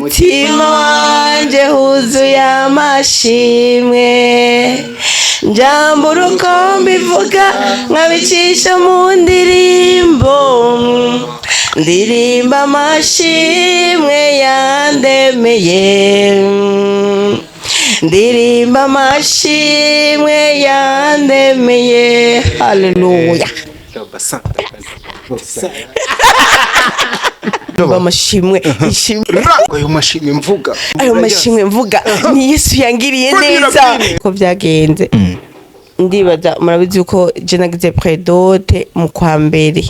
Mutima wanje huzuye amashimwe, njambura uko mbivuga nkabicisha mu ndirimbo, ndirimba amashimwe yandemeye, ndirimba amashimwe yandemeye. Haleluya! Amashimwe, ishimwe. Ayo mashimwe mvuga. Ayo mashimwe mvuga ni Yesu yangiriye neza. Ko byagenze, ndibaza murabizi ko je nagize pré-dot mu kwa mbere,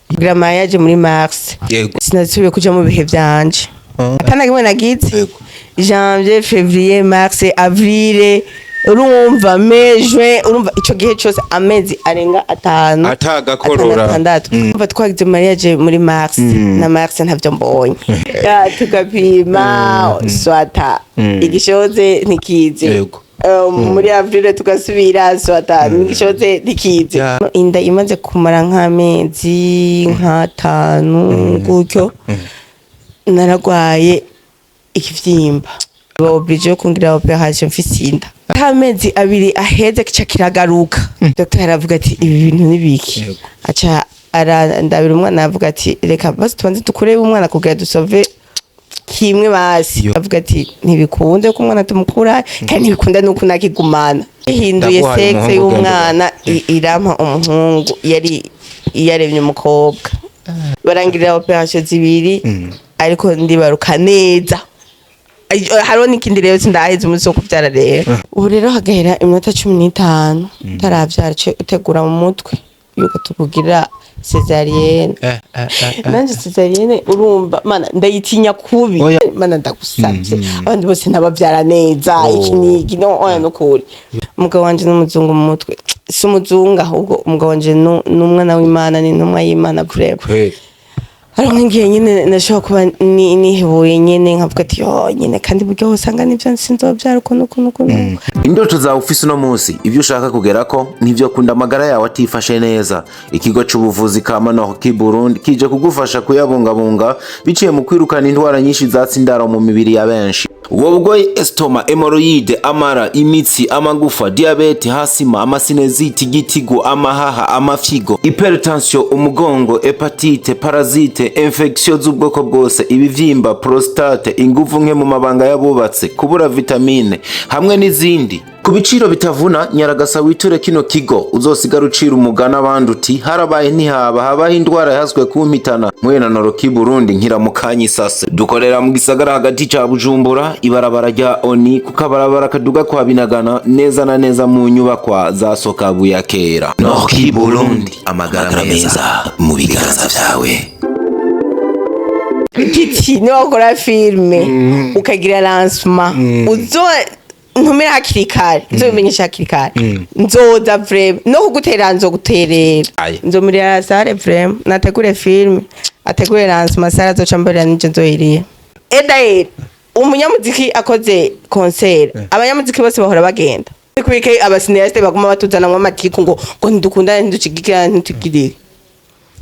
kugira mariage muri mars. Sinasubiye kuja mu bihe vyanje, atana kimwe nagize. Janvier, février, mars, avril, urumva, mai, juin, urumva ico gihe cose amezi arenga 5. Atagakorora. 6. Urumva twagize mariage muri mars, na mars ntavyo mbonye. Ya, tugapima swata igishoze ntikize. Muri avril tugasubira, swata igishoze ntikize. Inda imaze kumara nk'amezi nk'atanu gutyo, naragwaye ikivyimba, ba obligé yo kungira opération mfise inda. Amezi 2 aheze kica kiragaruka. Dr aravuga ati: "Ibi bintu nibiki?" Aca arandabira umwana, aravuga ati: "Reka basi tubanze tukurebe umwana kugira dusove kimwe." Basi avuga ati: "Ntibikunze ko umwana tumukura, kandi ntibikunda nuko nakigumana." Ihinduye Ndaguhaye sexe umuhungu. y'umwana, irampa umuhungu, yari yaremye umukobwa. Barangirira opération zibiri, ariko ndibaruka neza. Hariho n'ikindi rero, sindaheze umunsi wo kubyara. Rero ubu rero hagahera iminota 15 utaravyara, uce utegura mu mutwe yuko tukugirira césarienne. Nanje césarienne, urumva, mana, ndayitinya kubi. Oya. Mana, ndagusavye, abandi bose ntabavyara neza, iki niki. No, oya, nukuri umugabo wanje n'umuzungu mu mutwe. Si umuzungu, ahubwo umugabo wanje n'umwana w'Imana, ni intumwa y'Imana vraiment. Hari nk'igihe nyine nashobora kuba nihebuye nyine, nkavuga ati: "Yo nyine, kandi buryo usanga nibyo, sinzobyara ukuntu ukuntu ukuntu." Indoto zawe ufise uno munsi, ibyo ushaka kugerako, ntivyo kunda amagara yawe atifashe neza. Ikigo c'ubuvuzi ka Manoki Burundi kije kugufasha kuyabungabunga biciye mu kwirukana indwara nyinshi zatsa indaro mu mibiri ya benshi. Ubwo bugwayi: estomac, hémorroïdes, amara, imitsi, amagufa, diabète, asthme, ama sinusite, igitigu, amahaha, amafyigo, hypertension, umugongo, hépatite, parasite, infection z'ubwoko bwose, ibivyimba, prostate, inguvu nke mu mabanga y'abubatse, kubura vitamine hamwe n'izindi, ku biciro bitavuna. Nyaragasa, witure kino kigo, uzosigara ucira umugani abandi uti: "Harabaye ntihaba, habaho indwara yahaswe kumpitana." Mwena Noroki Burundi nkiramukanyi isase. Dukorera mu gisagara hagati ca Bujumbura, ibarabara rya Oni, ku kabarabara kaduga kwa Binagana, neza na neza mu nyubakwa za Sokabu ya kera. Noroki Burundi, amagara meza mu biganza vyawe. Giti, niba wakora filime ukagira lancement, uzo ntumire hakiri kare, nzobimenyesha hakiri kare, nzoza vraiment no kugutera, nzoguterera. Aye. Nzomurira sare vraiment, nategure filime, ategure lancement, sare azoca mborera nije nzoyiriye. Edaeri umunyamuziki akoze concert, abanyamuziki bose bahora bagenda kubike. Aba cinéastes baguma batuzanamwo amatiku ngo ntidukundane, ntidushigikirane, ntitugirire.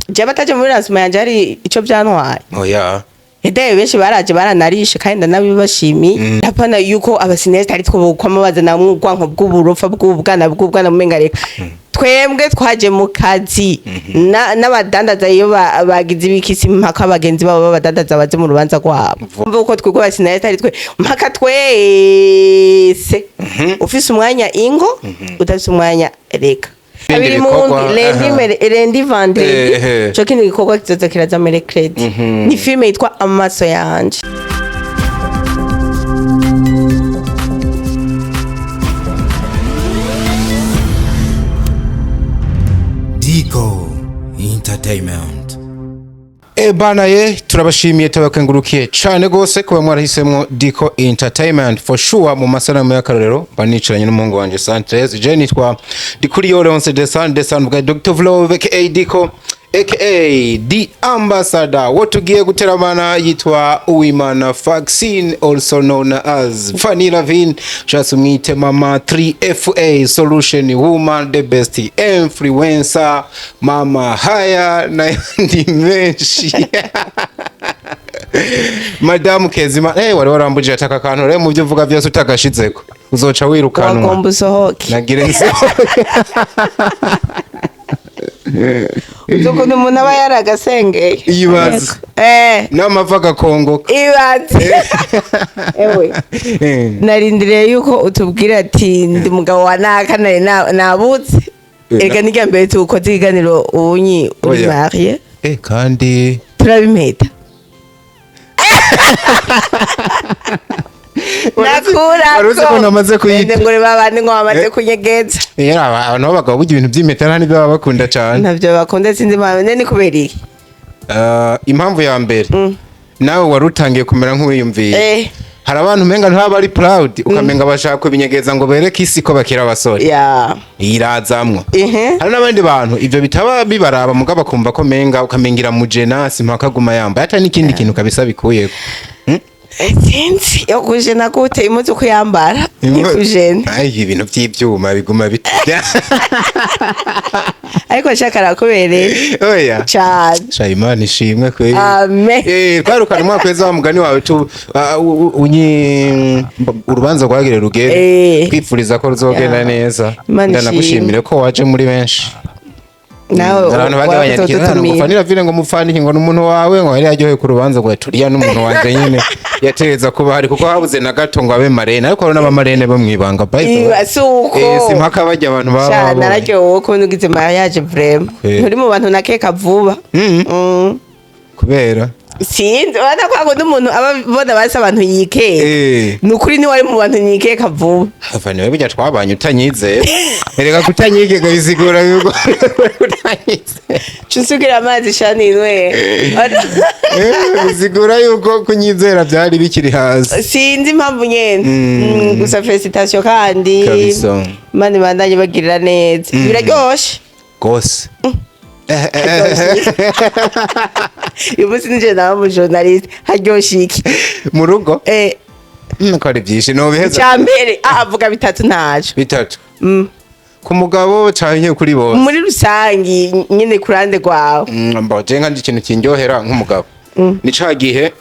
Jewe bataje muri lancement yanje, hari ico vyantwaye? Oya. Edaye benshi baraje, baranarishe, kandi ndanabibashimiye. Apana yuko aba cinéastes ari two bokwama bazana ubwanko bw'uburofa bw'ubwana bw'ubwana, mumenga reka twembwe twaje mu kazi. N'abadandaza iyo bagize ibikisi, mpaka abagenzi babo b'abadandaza baze mu rubanza rwabo. Umva uko twebwe aba cinéastes ari twe mpaka twese. Ufise umwanya ingo, udafise umwanya reka. Ibindi Abiri mu bikorwa, ndwi, lundi, lundi, vendredi. Ico kindi gikorwa kizoza kiraza mercredi, ni filime yitwa Amaso Yanje. Dico Entertainment. E bana ye, turabashimiye, tubakengurukiye cane gose kuba mwarahisemwo Dico Entertainment. For sure, mu masanamu y'akarorero mba nicaranye n'umuhungu wanje Sanchez. Je nitwa Dikuriyo Leonce Desan Desan bwa Dr. Vlove aka Dico. aka The Ambassador. Wo tugiye guteramana yitwa Uwimana Vaccine, also known as Fanny Lavin, ushatse umwite Mama 3FA Solution Woman, the best influencer, Mama Haya n'ayandi menshi. Madamu Kezima, wari warambujije ataka kantu rero mu byo uvuga byose utagashizeko uzoca wirukanwa. Wagomba usohoke. Nagire nsohoke. Uzi ukuntu umuntu aba yaragasengeye. Ibaze. N'amava agakongoka. Ibaze ewe. Narindiriye yuko utubwira ati ndi umugabo wa naka, nari nabutse. Ega n'irya mbere tuwukoze ikiganiro ubunyi uri Oya. marié. Kandi Turabimeta. Wari uzi ko namaze kuyita. Nende ngo babandi ngo bamaze kunyegeza. Abantu b'abagabo burya ibintu by'impeta nta n'ibyo baba bakunda cane. Ntabyo bakunda, sinzi impamvu. None ni kubera iki? Impamvu ya mbere, nawe wari utangiye kumera nk'uwiyumviye. Hari abantu umenga ntibaba ari proud, ukamenga bashaka kubinyegeza ngo bereke isi ko bakiri abasore. Irazamwo. Hari n'abandi bantu ivyo bitaba bibaraba, mugabo bakumva ko menga ukamengira mujena simpaka aguma yambaye ata n'ikindi kintu kabisa bikuyeko. Sinzi yo kujena gute, impuzu uko yambara ikujena. Ay, ibintu vy'ivyuma biguma bit Ariko nshaka arakubereye. Oya. Cane. Sha, Imana ishimwe kweli. Amen. Twarukana umwaka weza wa mugani wawe tu unyi urubanza rwagire rugere. Kwipfuriza ko ruzogenda neza. Imana Ndanagushimire ko waje muri benshi. Nawe Abantu bagiye banyandikira hano ngo wakuzotutumira. Fanny Lavine, ngo mupfanike, ngo n'umuntu wawe, ngo yari yaryohewe ku rubanza, ngo turiya n'umuntu wanje nyine yatereza kuba hari, kuko habuze na gato ngo abe marraine, ariko hari n'abamarraine bo mwibanga, by the way. Iba si uko. Si mpaka bajya abantu baba Sha, babonye. nararyohewe kubona ugize mariage vraiment. Nturi mu bantu nakeka vuba. Kubera? Sinzi, urabona ko hakunda umuntu aba abona basi abantu yikeka. Ni ukuri niwe ari mu bantu nyikeka vuba. Fanny, wewe burya twabanye utanyizera. Erega kutanyikeka bisigura yuko utanyizera. Ca usugira amazi shaninwe. Bisigura yuko kunyizera byari bikiri hasi. Sinzi impamvu nyene. Gusa félicitation kandi. Kabisa. Imana ibandanye bagirira neza. Biraryoshe. Gose. Uyu munsi nije nawe mu journaliste, haryoshe iki? Mu rugo? Ko ari byinshi nobiheza. Icya mbere, avuga bitatu ntaco. Bitatu. Ku mugabo canke kuri bose? Muri rusangi nyine, ku ruhande rwawe. Mbo je nka ikintu kindyohera nk'umugabo ni ca gihe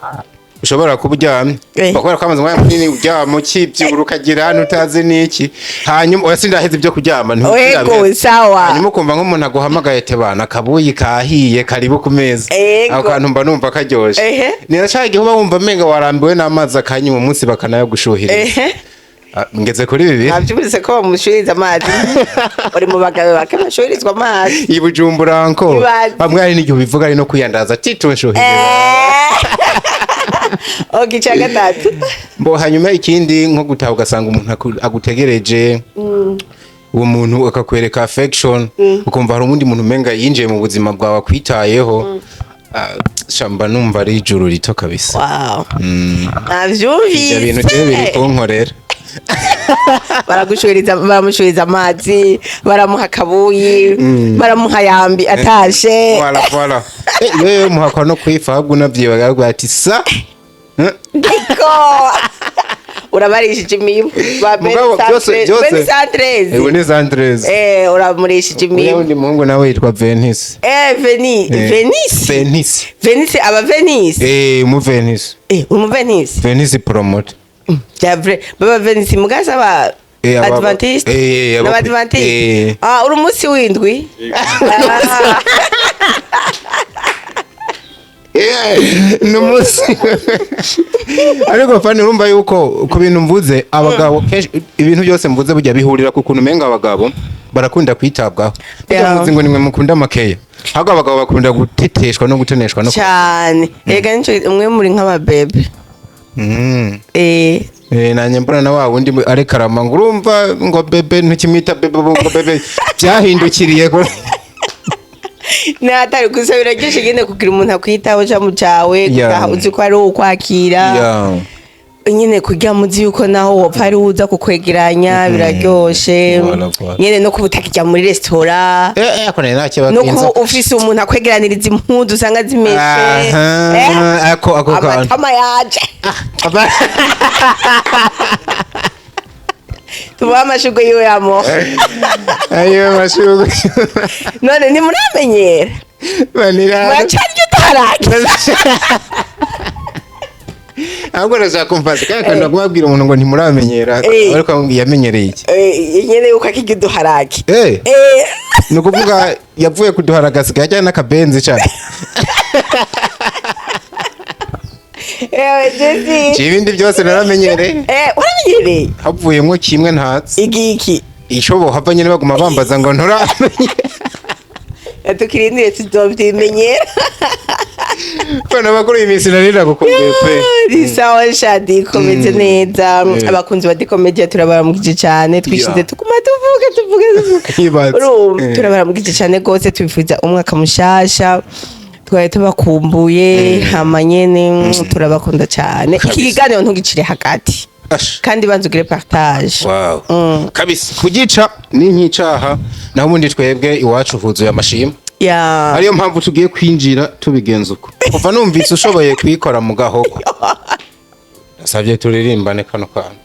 ushobora kuba uryamye, bakubera ko amaze umwanya munini uryama, ukivyura ukagira hano utazi n'iki, hanyuma oya, sindaheza ibyo kuryama. Ego. Ntibiraheza. Sawa. Hanyuma ukumva nk'umuntu aguhamagaye, tebana akabuyi kahiye, karibu ku meza. Ego. Ako kantu mba numva karyoshe. Ni na ca gihe uba wumva amenga warambiwe n'amazi akanya, uwo munsi bakanayagushuhiriza. Ah, ngeze kuri bibiri. Navyumvise ko bamushuriza amazi, uri mu bagabo bake bashurizwa amazi. I Bujumbura nko Ibaze. bamwe hari n'igihe ubivuga ari no kwiyandaza titunshuhiriza. Ok, icya gatatu. Mbo hanyuma ikindi, nko gutaha ugasanga umuntu agutegereje, uwo muntu akakwereka affection, ukumva hari uwundi muntu umenga yinjiye mu buzima bwawe akwitayeho. Ah, shamba numva ari ijuru rito kabisa. Wow. Ivyo bintu jewe biri Navyumvise. kunkorera. Baragushuriza, baramushuriza amazi, baramuha akabuyi, baramuha yambi atashe. Voilà, voilà. Wewe muhakwa no kwifa, ahubwo unavyibaga ati sa. Diko urabarishije imibu ba. Mugabo byose Beni Santrez. Ewe ni Santrez. Uramurishije Uriya imibu. wundi muhungu nawe yitwa Venice. Veni. Venice. Venice. Venice, aba Venice. Mu Venice. Umu Venice. Venice promote. Bya vrai, baba Venice mugasa ba Adventiste. N'Abadventiste. Ah, uri umunsi w'indwi. Ah. Numunsi ariko Fani, urumva yuko ku bintu mvuze abagabo kenshi, ibintu byose mvuze burya bihurira ku kuntu umenga abagabo barakunda kwitabwaho. Burya muzi ngo nimwe mukunda makeya, ahubwo abagabo bakunda guteteshwa no gutoneshwa no Cyane ega, nico umwe muri nk'ababebe. Nanjye mbona na wa wundi arekarama ngo urumva ngo bébé, ntukimwita bébé ubu, ngo bébé byahindukiriye Natari gusa biraryoshe nyine kugira umuntu akwitaho ca mu cawe, gutaha uzi ko ari ukwakira. Nyine kugira muzi yuko naho wopfa ari uza kukwegeranya biraryoshe. Voilà, voilà. Nyine no kuba utakijya muri resitora, Ako nari no ntakibakinza. kuba ufise umuntu akwegeraniriza impuzu usanga zimeshe. Aha, ako kantu. Amatama yaje, tumuhe amashurwe yiwe yamuha. Ayo mashurwe. None ntimuramenyera? Banira. Muracarya utararya. Ahubwo ndashaka kumfasha kandi kantu kumabwira umuntu ngo ntimuramenyera, ariko amubwiye yamenyereye iki? Nyene yuko akirya uduharage. Ni ukuvuga yavuye kuduhara agasigaye ajyana n'akabenzi cyane. Ewe Jesi. Ibindi byose naramenyereye. Uramenyereye? Havuyemo kimwe ntatsi. Igiki? Ishobo hava nyine baguma bambaza ngo nturamenye. Tukirindire tuzovyimenyera. Bana bakuru, iyi minsi nari nagukumbuye pe. Ni sawa shadi, komeze neza. Abakunzi ba Dikomedia turabaramukije cyane, twishize tuguma tuvuge tuvuge tuvuge. Ibaze. Urumva, turabaramukije cyane rwose, tubifuza umwaka mushasha, twari tubakumbuye, hama nyene turabakunda cyane. Iki kiganiro ntugicire hagati. Asha. Kandi banza ugire partage. Wow. Kabisa kugica ni nk'icaha, naho ubundi twebwe iwacu huzuye amashimwe. Ariyo mpamvu tugiye kwinjira tubigenza uko. Kuva numvise ushoboye kuyikora mu gahogo, nasabye turirimbane kano kantu,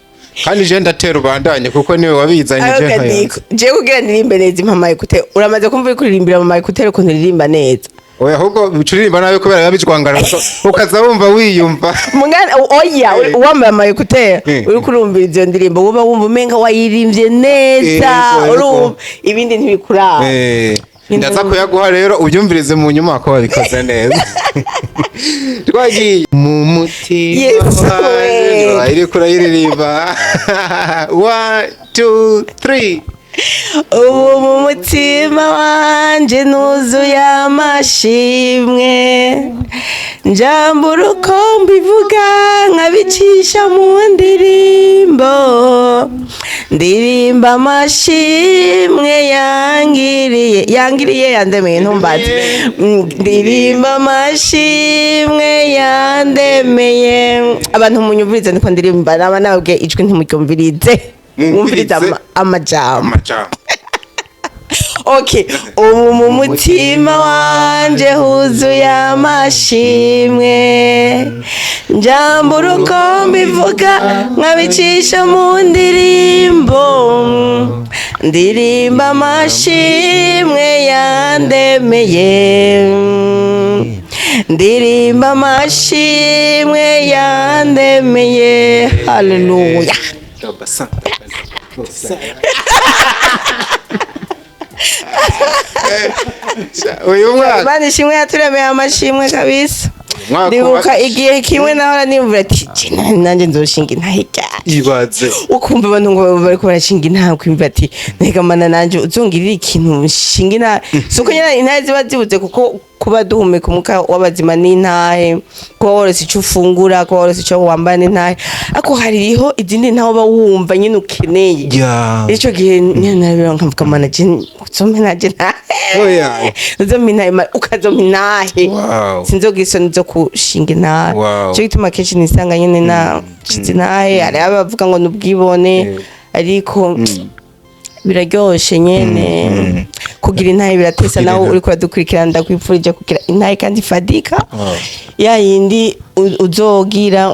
kandi je ndatera ubandanye kuko niwe wabizanye je Ayo nkayanze. Kadiko, jewe kugira ndirimbe neza impa ama écouteur. Uramaze kumva uri kuririmbira mu ma écouteur ukuntu uririmba neza? Oya, ahubwo uririmba nabi kubera biba bijwangara, ukaza wumva wiyumva. Mungana oya, wambaye ama écouteur, uri kurumviriza iyo ndirimbo, uba wumva umenga wayirimbye neza. Yego, yego. Urumva ibindi ntibikuraba. Ndaza kuyaguha rero ubyumvirize mu nyuma ko wabikoze neza. Twagiye mu mutima Yesu wanje, we. iriko urayiririmba. One, two, three. Ubu mu mutima wanje nuzuye amashimwe, njambura uko mbivuga nkabicisha mu ndirimbo, ndirimba amashimwe yangiriye, yangiriye, yandemeye, ntumbaze. Ndirimba amashimwe yandemeye. Abantu munyumvirize niko ndirimba, naba nababwiye ijwi ntimuryumvirize, mwumvirize amajambo. Amajambo. Okay, ubu mu mutima wanje huzuye amashimwe, njambura uko mbivuga nkabicisha mu ndirimbo, ndirimba amashimwe yandemeye, ndirimba amashimwe yandemeye. Haleluya. Uyu mwaka Imana ishimwe yaturemeye amashimwe kabisa. Mwaka Ndibuka igihe kimwe nahora nimvura ati: "Je, nanjye nzoshinga intahe ryari?" Ibaze. Ukumva abantu ngo bariko barashinga intahe, ukumva ati: "Mbega mana, nanje uzongirira ikintu nshinga intahe." Si uko nyene intahe ziba zibuze, kuko kuba duhumeka umwuka w'abazima n'intahe, kuba worose ico ufungura, kuba worose ico wambara n'intahe, ariko hariho izindi ntahe uba wumva nyene ukeneye. Ico gihe nyene narabiraba nkavuga: "Mana, je uzompe nanje ntahe." Oya. Uzompa intahe, ukazompa intahe. Sinzogira isoni zo gushinga intahe. Ico gituma kenshi nisanga nyene nashize intahe. Hariho abavuga ngo ni ubwibone, ariko biraryoshe nyene kugira intahe, biratesa. Kugira Nawe intahe. uriko uradukurikirana, ndakwifurije kugira intahe kandi ifadika, ya yindi uzogira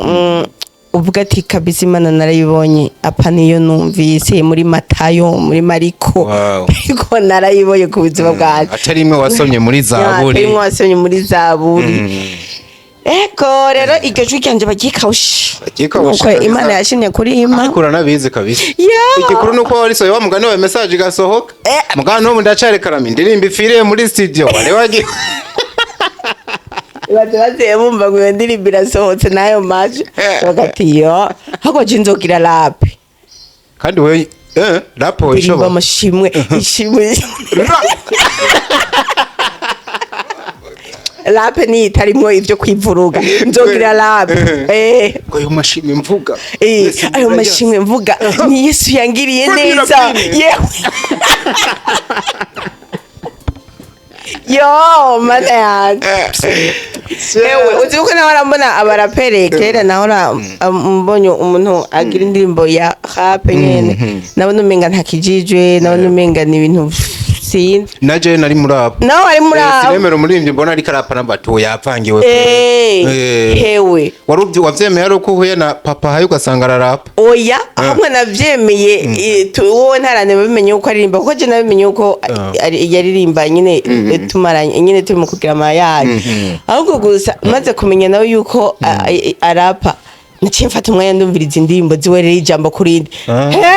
uvuga ati: "Kabisa Imana narayibonye, apa niyo numvise muri Matayo, muri Mariko, ariko narayibonye ku buzima bwanjye." Atari imwe wasomye muri Zaburi. Atari imwe wasomye muri Zaburi. Eko rero iryo jwi ryanje bagikawushe. Bagikawushe Nuko kabisa. Imana yashimye kurima. Ariko uranabizi kabisa. Igikuru nuko warisohoye wa mugani wa message igasohoka. Mugani n'ubu ndacarekarama indirimbo ipfiriye muri studio wari wagiye. Baze baziye bumva ngo iyo ndirimbo irasohotse n'ayo majwi, bagati: "Yo, ahubwo je nzogira rap." Kandi we rap Ndirimba ishobora. amashimwe, ishimwe. Rap ni itarimwo ivyo kwivuruga, nzogira rap. Ngo ayo mashimwe mvuga. Mwese Ayo murayazi. mashimwe mvuga ni Yesu yangiriye Ko neza. nirabwire. Yewe yo mana yanjye. Ewe, uzi ko nawe arambona abarapere kera, nahora mbonye umuntu agira indirimbo ya rap nyene, nabona umenga ntakijijwe, nabona umenga ni ibintu sinzi. Na je nari muri abo. Nawe ari muri abo. Sinemera umuririmbyi mbona ariko arapa n'abatu yapangiwe. Hewe. Wari wavyemeye ari uko uhuye na Papa Hayo ugasanga ararapa? Oya, ahubwo navyemeye wowe ntarane babimenye uko aririmba, kuko je nabimenye uko yaririmba nyine, tumaranye nyine turi mu kugira amayaga. Ahubwo gusa maze kumenya nawe yuko arapa, naciye mfata umwanya ndumviriza indirimbo ziwe rero, ijambo kuri rindi. He?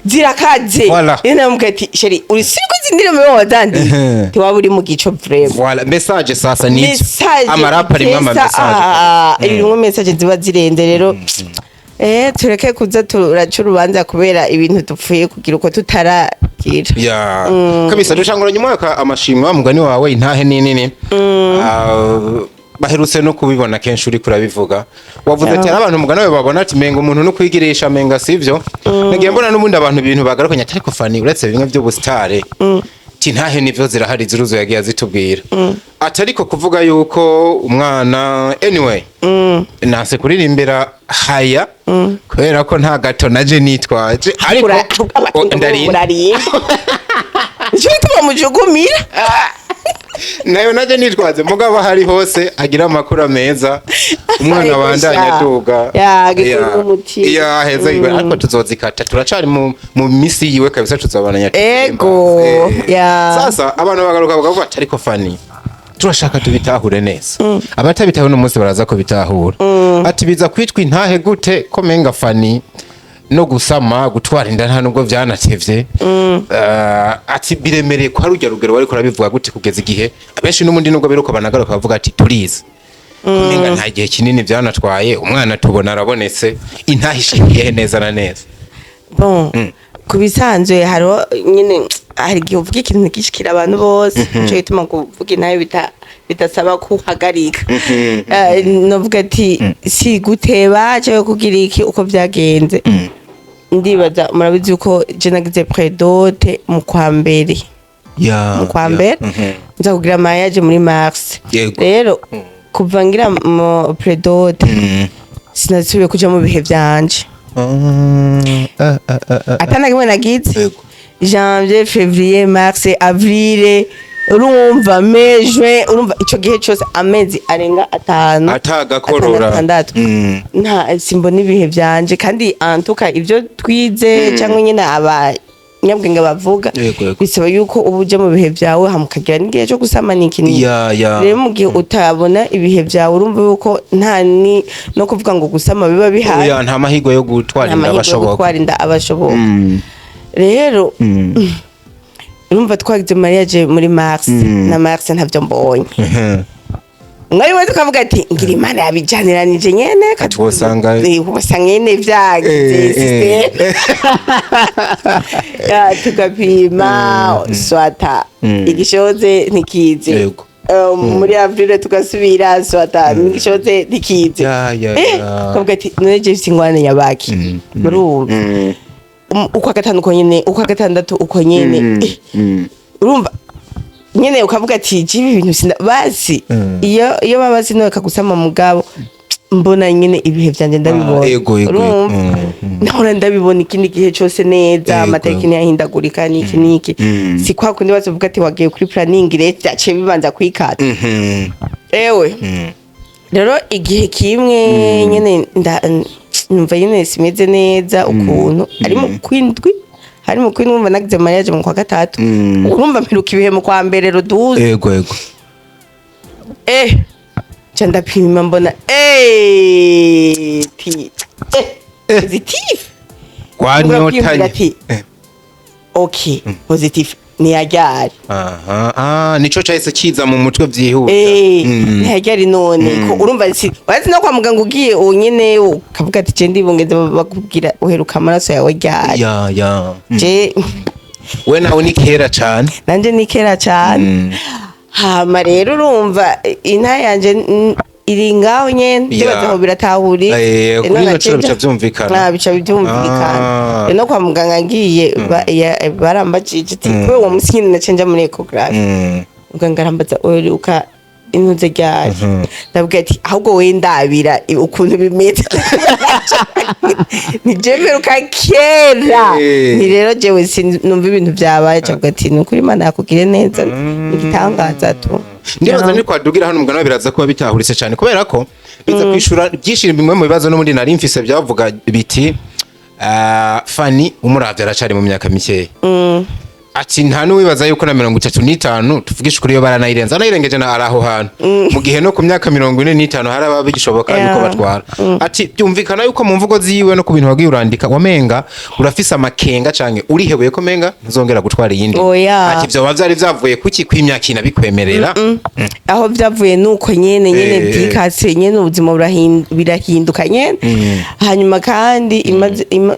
Zirakaze. Voilà. Rero namubwira ati: "Chéri, uri siko izi ndirimbo wowe wazandiye ntiwaba uri mu gico vraiment." Voilà, message sasa ni Message. Amarapa arimwo ama message. Irimwo message ziba zirenze. Rero tureke kuza turaca urubanza kubera ibintu dupfuye kugira uko tutaragira. Ya, kabisa. Dushanguranye umwaka amashimwe, wa mugani wawe, intahe ninini. Baherutse no kubibona kenshi uri kurabivuga, wavuze ati hari abantu umugani wawe babona ati menga umuntu no kwigirisha, menga sivyo. Nagiye mbona n'ubundi abantu ibintu bagarukanye, ariko Fani, uretse bimwe by'ubusitare ati ntahe nivyo zirahari ziruzo yagiye azitubwira, ati ariko kuvuga yuko umwana, anyway, nanse kuririmbira haya kubera ko nta gato naje nitwaje, ariko ndarinda. Murarinda, nico gituma mujugumira. Nayo naje nitwaze, mugabo aho ari hose agira amakuru meza, umwana Ariko abandanya sha, aduga. ya, gikuru n'umutima. Ya, heza iwe, ariko tuzozikata, turacari mu misi yiwe kabisa, tuzobandanya turirimba. Ego, ya. Sasa abantu bagaruka bakavuga ati ariko Fani, turashaka tubitahure neza. Abatabitahure uno munsi baraza kubitahura, ati biza kwitwa intahe gute ko menga Fani no gusama, gutwara inda nta nubwo vyanatevye? Ati biremereye ko hari urya rugero wariko urabivuga gute kugeza igihe abenshi n'ubundi nubwo biruko banagaruka bavuga ati turize kumenga nta gihe kinini vyanatwaye, umwana tubona arabonetse, intahe ishingiye neza na neza? Bon, ku bisanzwe hariho nyine, hari igihe uvuga ikintu gishikira abantu bose, nico gituma kuvuga intahe bidasaba kuhagarika. Novuga ati si guteba cyangwa kugira iki, uko byagenze ndibaza murabizi yuko je nagize pré-dot mu kwa mbere, mu kwa mbere, nza kugira mariage muri mars. Rero kuva ngira mu pré-dot sinasubiye kuja mu bihe vyanje, atana kimwe nagize. Janvier, février, mars, avril, urumva mai, juin, urumva ico gihe cose amezi arenga 5 Atagakorora. 6 nta simbona ibihe vyanje. Kandi antuka ivyo twize cyangwa nyine abanyabwenge bavuga, Yego, yego. bisaba yuko uba uja mu bihe vyawe, hama ukagira n'igihe cyo gusama n'iki n'iki. Ya, ya. Rero mu gihe utabona ibihe vyawe, urumva yuko nta ni no kuvuga ngo gusama biba bihari. Oya, nta mahirwe yo gutwara Nta inda mahirwe yo abashoboka. gutwara inda abashoboka. Rero urumva twagize mariage muri mars, na mars ntavyo mbonye. Mwari we tukavuga ati ngira Imana yabijaniranije nyene. Ati wosanga- Wosanga nyene vyagize système. Ya, tugapima swata igishoze ntikize. Muri avril tugasubira, swata igishoze ntikize. Ya, ya, ya. Tukavuga ati none je mfise ingwane nyabaki? Urumva ukwa gatanu uko nyene, ukwa gatandatu uko nyene. Urumva nyene ukavuga ati jibi ibintu sinda basi iyo baba sinoka gusama, mugabo mbona nyene ibihe vyanje ndabibona. Ah, ego, ego. Urumva nahora ndabibona ikindi gihe cose neza, amatariki ntiyahindagurika n'iki n'iki. Si kwa kundi bazovuga ati wagiye kuri planning, rero vyaciye bibanza kwikata. Ewe, rero igihe kimwe nyene numva nyene simeze neza ukuntu, ari mu kwindwi, hari mu kwindwi. Numva nagize mariage mu kwa gatatu, urumva mperuka ibihe mu kwa mbere ruduze. Ego ego Nca ndapima mbona ti positif. Kwanyotanye. Ati ok, positif niyajyari. Aha, ah, nico cahise kiza mu mutwe vyihuta. Ntiyajyari none ko urumva si urazi no kwa muganga ugiye unyene ukavuga ati je ndibungeze, bakubwira uheruka amaraso yawe ryari? Ya, ya. Je We nawe ni kera cane. Nanje ni kera cane. Hama rero urumva inta yanje iri ngaho nyene, ndibaza aho biratahuri. Kuri ino curo bica vyumvikana. Ah, bica byumvikana. No kwa muganga ngiye barambajije ati kubera uwo munsi nyene naciye nja muri échographie, muganga arambaza uheruka Intuze ryari? Ndabwira ati: "Ahubwo we ndabira ukuntu bimeze." Ntijemeruka kera. Ni rero jewe sinumva ibintu byabaye, cavuga ati: "Ni ukuri, Imana yakugire neza, ni igitangaza tu." Ndibaza ni kwadugira hano umugana, biraza kuba bitahuritse cyane, kubera ko biza kwishura byinshi bimwe mu bibazo n'ubundi nari mfise byavuga biti: "Fani umuravye aracari mu myaka mikeya." Ati nta n'uwibaza yuko na 35, tuvugisha ukuri, yo baranayirenza, anayirengeje na ari aho hantu, mu gihe no ku myaka 45 hari ababa bigishoboka yuko batwara. Ati byumvikana yuko mu mvugo ziwe no ku bintu wagiye urandika, wamenga urafise amakenga canke urihebuye ko menga ntuzongera gutwara iyindi. Oya. Ati vyoba vyari vyavuye kuki kw'imyaka inabikwemerera? Aho byavuye nuko nyene byikase nyene, ubuzima birahinduka nyene. Hanyuma kandi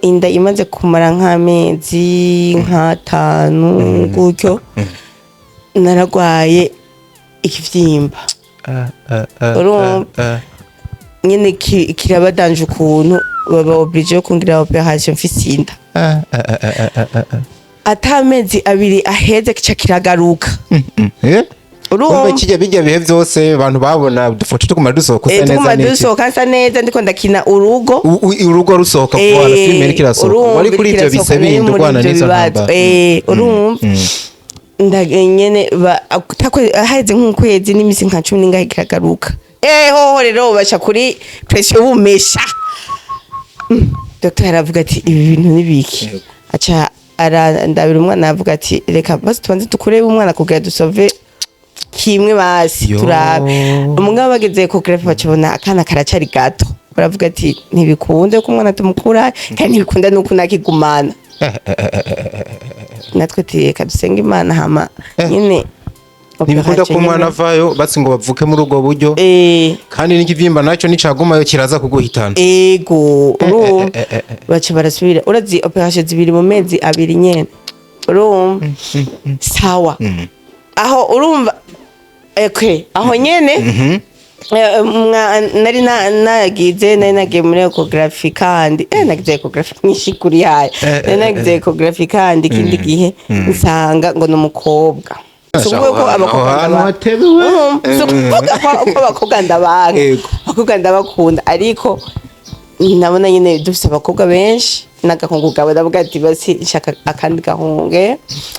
inda imaze kumara nk'amezi nk'atanu gutyo, naragwaye ikivyimba. Urumva nyene kirabadanje ukuntu baba obligé yo kungira opération mfise inda. Ata amezi 2 aheze, kica kiragaruka. Urumva? Urumva? Kijya bijya bihe byose abantu babona udufoto tuguma dusohoka usa neza Tuguma n'iki. dusohoka nsa neza, ndiko ndakina urugo. Urugo rusohoka vuba na filime iriko irasohoka. Urumva, wari kuri ivyo iriko bise irasohoka, nari bindi muri urwana ivyo n'izo bibazo. ntambara. Urumva nyene haheze nk'ukwezi n'imisi nka 10 n'ingahe, kiragaruka. Hoho rero basha kuri pression bumesha. Dr aravuga ati: "Ibi bintu ni biki?" Aca arandabira umwana, aravuga ati: "Reka basi tubanze tukurebe umwana kugira dusove kimwe basi." Yo. Turabe umugabo. Bageze ku greffe, bacabona akana karacari gato, baravuga ati: "Ntibikunze ko umwana tumukura, kandi ntibikunda nuko nakigumana natwe." Ati: "Reka dusenge Imana." Hama nyine Ntibikunda ko umwana avayo basi ngo bavuke muri ubwo buryo, kandi n'ikivyimba nacyo nicagumayo kiraza kuguhitana. Ego, urumva, baca barasubira. Urazi opération zibiri mu mezi 2 nyene. Urumva, sawa, aho urumva, okay, aho nyene nari nagize, nari nagiye muri échographie, kandi nagize échographie nyinshi kuri haya. Nari nagize échographie kandi ikindi gihe nsanga ngo ni umukobwa. Si ukuvuga ko Aho abakobwa hantu hatebewe. Si ukuvuga ko abakobwa ndabanga. Abakobwa ndabakunda, ariko ndabona nyine dufise abakobwa benshi n'agahungu gawe, ndavuga ati: "Basi nshaka akandi gahunge."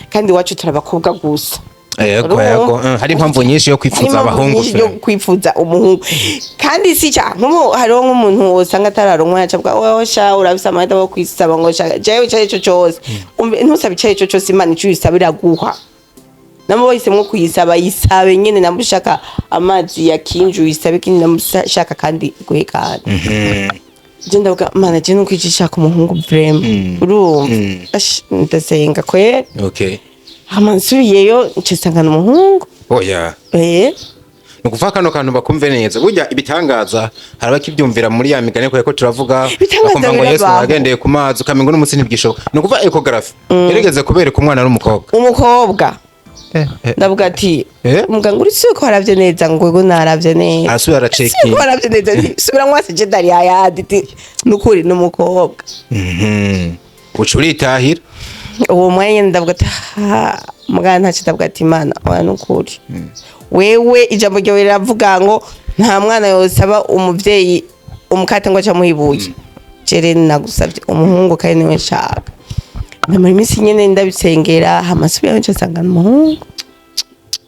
Kandi iwacu turi abakobwa gusa. Urumva? Yego. Hari impamvu nyinshi yo kwifuza Impamvu abahungu. nyinshi yo kwifuza umuhungu, kandi si cya nk'ubu hariho nk'umuntu usanga atararonka, yaca avuga: "Wowe sha, urafise amahita yo kwisaba ngo sha jewe ico arico cose." Umve, ntusabe ico arico cose, Imana ico uyisaba iraguha. Nabo bahisemwo kuyisaba, yisabe nyene. Namba ushaka amazi ya kinju, uyisabe kindi, namba ushaka kandi guhe. Kandi je ndavuga: "Mana, je nuko ishaka umuhungu vraiment." Urumva? Ash, ndasenga kwera. Hama nsubiyeyo, nca nsanga ni umuhungu. Oya. Ni ukuvuga kano kantu bakumve neza, burya ibitangaza hari abakibyumvira muri ya migani kubera ko turavuga, Ibitangaza bakumva ngo Yesu birabaho. yagendeye ku mazi, ukamengo n'umunsi ntibwishoboka. Ni ukuvuga échographie yarigeze kubereka umwana n'umukobwa. Umukobwa. Ndavuga ati: "Muganga, uri ko waravye neza?" Ngo: "Ego, naravye neza." Arasubira "Si ko aracekinga. waravye neza?" Nti: "Subira mwase je ndari ayandi." Ti nukuri ni umukobwa. Uca uritahira. Uwo mwanya ndavuga ati: "Ha, muganga, ntacyo." Ndavuga ati: "Imana, oya, nukuri wewe ijambo ryawe riravuga ngo nta mwana yosaba umuvyeyi umukate ngo aca amuha ibuye. Jere nagusavye umuhungu kandi niwe nshaka." Ndamara iminsi nyene ndabisengera, hama nsubirayo, nca nsanga ni umuhungu.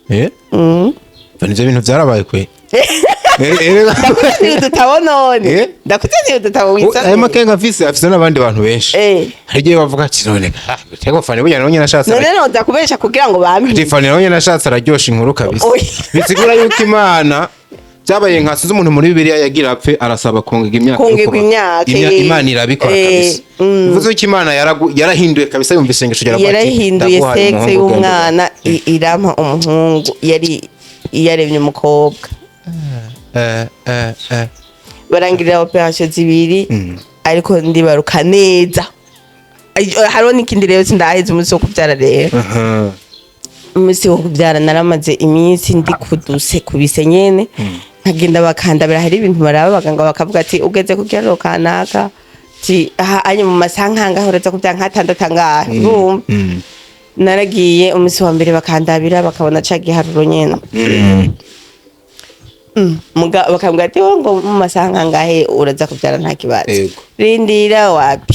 Ivyo bintu vyarabaye kwe. Ndakuzaniye udutabo none. Ndakuzaniye udutabo wisomere. Ayo makenga afise n'abandi bantu benshi. Hari igihe bavuga ati: "None tego Fani burya nawe nyene ashatse None noza kubesha kugira ngo bampe?" Fani nawe nyene ashatse araryosha inkuru kabisa. Oya. Bisigura yuko Imana byabaye nka sinzi umuntu muri Bibiliya yagira apfe, arasaba kongerwa imyaka yo Kongerwa kubaho. imyaka, Imana irabikora kabisa. Bivuze ko Imana yarahinduye kabisa, yumva isengesho ryaravuga ati, Yarahinduye "Ndaguhaye sexe umuhungu, y'umwana, irampa umuhungu, yari yaremye umukobwa. Barangirira opération zibiri, ariko ndibaruka neza. Hariho n'ikindi rero, sindaheze umunsi wo kubyara rero. Umunsi wo kubyara naramaze iminsi ndi kuduse kubise nyene, nkagenda bakandabira. Hari ibintu baraba abaganga, bakavuga ati: "Ugeze ku kiraro kanaka." Ati: "Aha anye mu masaha nkangahe uraza kubyara, nk'atandatu angahe." Urumva, naragiye umunsi wa mbere, bakandabira, bakabona ca giharuro nyene. Bakambwira ati: "Wowe ngo mu masaha nkangahe uraza kubyara, nta kibazo." Rindira, wapi.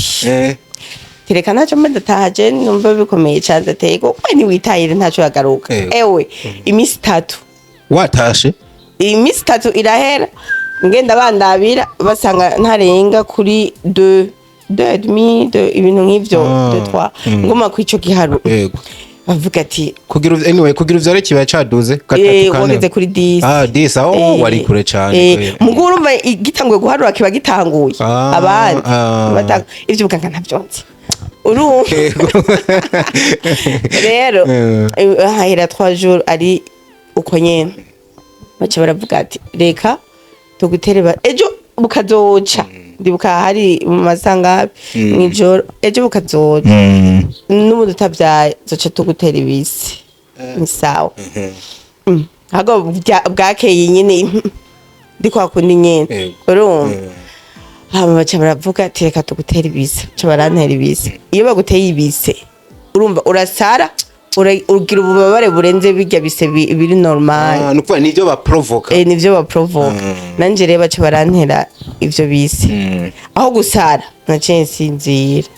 Tereka ntacyo mba, ndataha je numva bikomeye cane, ndateye ko we ntiwitahire, ntacyo yagaruka. Ewe, iminsi 3. Watashe? Iminsi 3 irahera, ngenda bandabira, basanga ntarenga kuri deux, deux et demi, deux, ibintu nk'ivyo. Deux, trois, nguma kw'ico giharu. Bavuga ati Kugira anyway, kugira uvyare kiba caduze gatatu, kane. Wageze kuri 10. Ah, 10 aho. Wari kure cane. Mugo urumva gitanguye guharura kiba gitanguye. Abandi ivyo buganga ntavyonzi, urumva. Rero hahera 3 jours ari uko nyene, baca baravuga ati: "Reka tugutere ejo bukazoca." Ndibuka hari mu masangabi mw'ijoro, ejo bukazoca n'ubundi utabyaye, zoca tugutera ibisi, ni sawa. Ahubwo bwakeye nyene ndi kwa kundi nyene. Urumva, hama baca baravuga ati: "Reka tugutera ibise." Baca barantera ibise. Iyo baguteye ibise, urumva urasara, ugira ububabare burenze birya bise biri normal. Ah, nukuvuga nivyo baprovoka. Eh, nivyo baprovoka. Nanje rero baca barantera ivyo bise, aho gusara naciye nsinzira.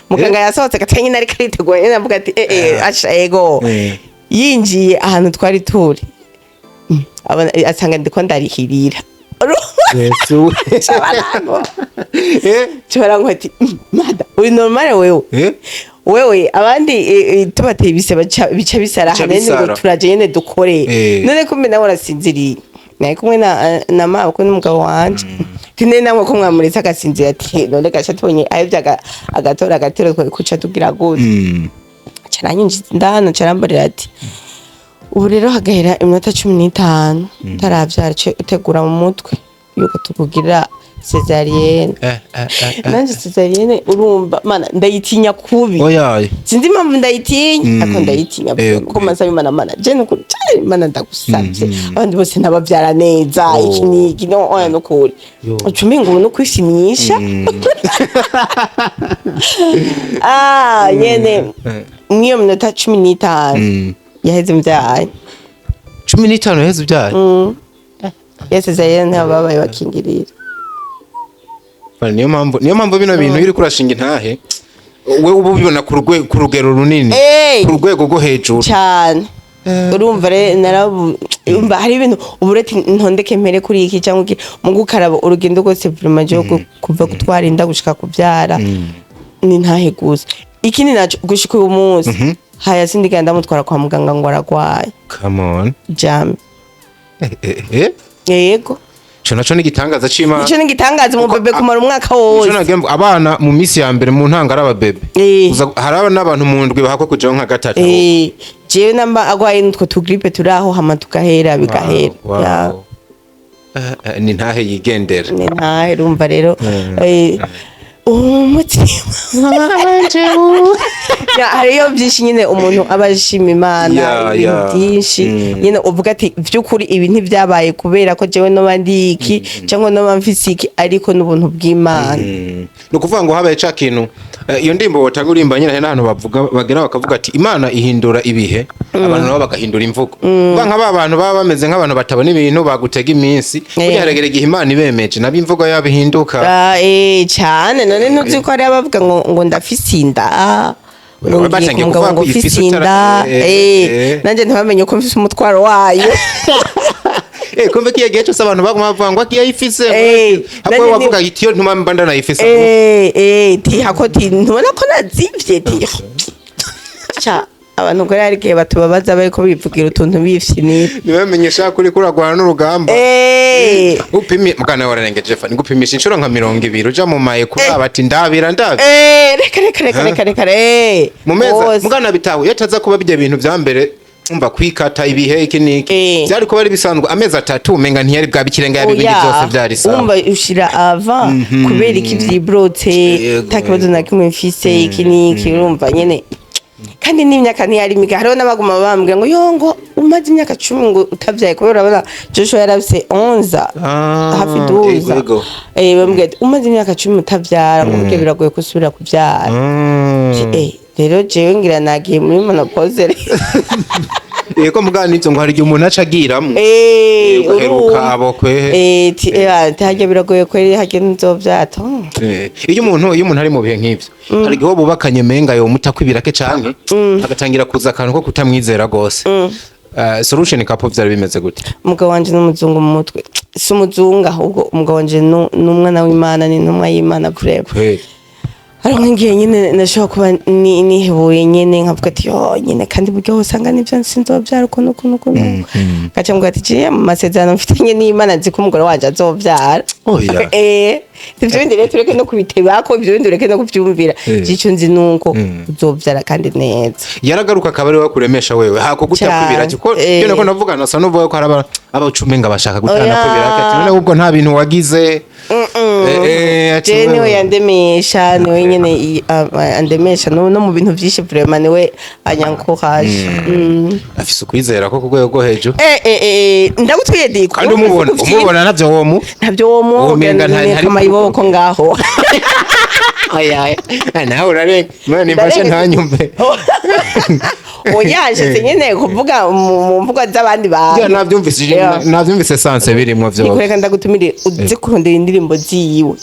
Muganga yasohotse gatanya nyine, ariko ariteguye nyine, avuga ati: "Eh eh, asha ego." Yinjiye ahantu twari turi, asanga ndiko ndarihirira. Yesu. Cabarango ati: "Mada, uri normal wewe?" Wewe abandi tubateye ibise bica bisara. Bica Hanene ngo bisara. turaje nyene dukore. None kumbe nawe urasinziriye. Nari kumwe na mabukwe n'umugabo wanje. Tine namwe ko mwamuretse agasinzira, ati: "None gasha tubonye ahevye agatora agatero, twari kuca tugira gute?" Caranyinjiza indani, carambarira ati: "Ubu rero hagahera iminota 15 utaravyara, ce utegura mu mutwe yuko tukugirira césarienne." Nanje césarienne, urumva mana, ndayitinya kubi. Oyaye. Sinzi impamvu ndayitinya, ariko ndayitinya. Kuko masaba Imana: "Mana, je nukuri cane, Imana ndagusavye, abandi bose ntabavyara neza." Iki niki, no oya, nukuri. Yo. Uca umenga ubu no kwishimisha. Ah, nyene mw'iyo minota 15 yaheze mvyaye. 15 yaheze ubyaye? Ya césarienne ntababaye bakingirira. Niyo mpamvu bino bintu iyo uriko urashinga intahe, we uba ubibona ku rugero runini, ku rwego rwo hejuru. Cyane. Urumva rero narabu, urumva hari ibintu ubu reti ntondeke mpere kuri iki cyangwa iki mu gukaraba urugendo rwose, vraiment je kuva gutwara inda gushika kubyara ni ntahe gusa. Ikindi naco, gushika uyu munsi haya sindigenda ndamutwara kwa muganga ngo aragwaye. Come on. Jame. Yego. Ico naco ni igitangaza c'Imana. Ico ni igitangaza mu bébé kumara umwaka Ico wose. nagiye mvuga, abana mu minsi ya mbere mu ntango ari ababebe. Hari n'abantu mu ndwi bahakwa kujaho nka gatatu. Jewe namba agwaye n'utwo tugrippe turi aho, hama tugahera, bigahera. Wow. Ya. Ni ntahe yigendera. Ni ntahe. Urumva rero umutima. Ya, hariyo byinshi nyine umuntu aba ashima Imana, ibintu byinshi nyine uvuga ati: "Vy'ukuri ibi ntibyabaye kubera ko jewe noba ndi iki cyangwa noba mfise iki, ariko n'ubuntu bw'Imana." Ni ukuvuga ngo habaye ca kintu, iyo ndirimbo wotanga urimba nyine, hari n'ahantu bavuga bagera bakavuga ati: "Imana ihindura ibihe", abantu nabo bagahindura imvugo. Kuvuga nka ba bantu baba bameze nk'abantu batabona ibintu, bagutega iminsi, burya haragera igihe Imana ibemeje nabo imvugo yabo ihinduka. Ah, cyane. None ntuzi ko hari abavuga ngo ndafise inda, ngo ngiye Batangiye ku mugabo kuvuga ngo ko mfise ifise inda, nanje ntibamenye ko mfise umutwaro wayo. Kumve ko iyo gihe cyose abantu baguma bavuga ngo akiyo ayifise, ahubwo wavuga iti: "Iyo ntuma mba ndanayifise." Ti hako ti ntubona ko nazivye, ti ca abantu ngo hari igihe batubabaza bariko bivugira utuntu bifyinira. Ntibamenyesha kuri kuragwana n'urugamba. Upimi mugana wararengeje fa ngupimisha inshuro nka 20 uja mu maye kuraba ati: "Ndabira, ndabira." Reka reka reka reka reka Mu meza. Hose. Mugana bitawe iyo ataza kuba bijya bintu vya mbere, umva kwikata ibihe iki niki, byari kuba ari bisanzwe amezi 3, umenga ntiyari bwa bikirenga ya bibindi Oya, byose byari sawa. Wumva ushira ava kubera iki vyibrotse, nta kibazo na kimwe mfise, iki niki, urumva nyene. Kandi n'imyaka ntiyari mike. Hariho n'abaguma bambwira ngo: "Yo, ngo umaze imyaka 10 ngo utavyaye", kubera urabona Joshua yarafise 11, hafi 12. Bambwira ati: "Umaze imyaka 10 utavyara", ngo burya biragoye gusubira kuvyara. Rero jewe ngira nagiye muri ménopause rero. Yego, mugabo nivyo ngo hari igihe umuntu aca agiramwo. Ugaheruka abo kwe. Ti harya biragoye kweri, harya nzovyata. Iyo umuntu ari mu bihe nk'ivyo, hari igihe uwo bubakanye menga yomuta kwibirake canke agatangira kuza akantu ko kutamwizera gose. Solution couple vyari bimeze gute? Umugabo wanje n'umuzungu mu mutwe. Si umuzungu, ahubwo umugabo wanje ni umwana w'Imana, ni intumwa y'Imana vraiment. Kweli. Hari nk'igihe nyine nashobora kuba nihebuye nyene, nkavuga ati: "Yo nyene, kandi buryo usanga nivyo, sinzovyara ukuntu ukuntu ukuntu." Gaca mbwira ati: "Jewe mu masezerano mfitanye n'Imana nzi ko umugore wanje azovyara." Oya. Ivyo bindi rero tureke no kubitebako, ivyo bindi ureke no kuvyumvira. Ico nzi nuko uzovyara kandi neza. Yaragaruka akaba ari we kuremesha wewe hako guta Cane. kwibirake ko iyo nako ndavuga nasa nuvuga ko hari abacumenga bashaka gutana Oya. kwibirake, ati: "None ubwo nta bintu wagize?" Ati Je niwe wewe. yandemesha, niwe nyene andemesha no mu bintu vyinshi vraiment, niwe anyankoraje. Afise ukwizera ko ku rwego rwo hejuru. Ndagutwiye diko. Kandi umubona navyo womu Ntabyo wo Womenga ntari kamayibo ngaho. Oya, nawe urarenga none nimfashe ntanyumve. Oya, nshitse nyene kuvuga mu mvugo z'abandi bantu. Ya, navyumvise. Navyumvise sanse birimwo vyose. Nikureka ndagutumire uze kurondera indirimbo ziwe,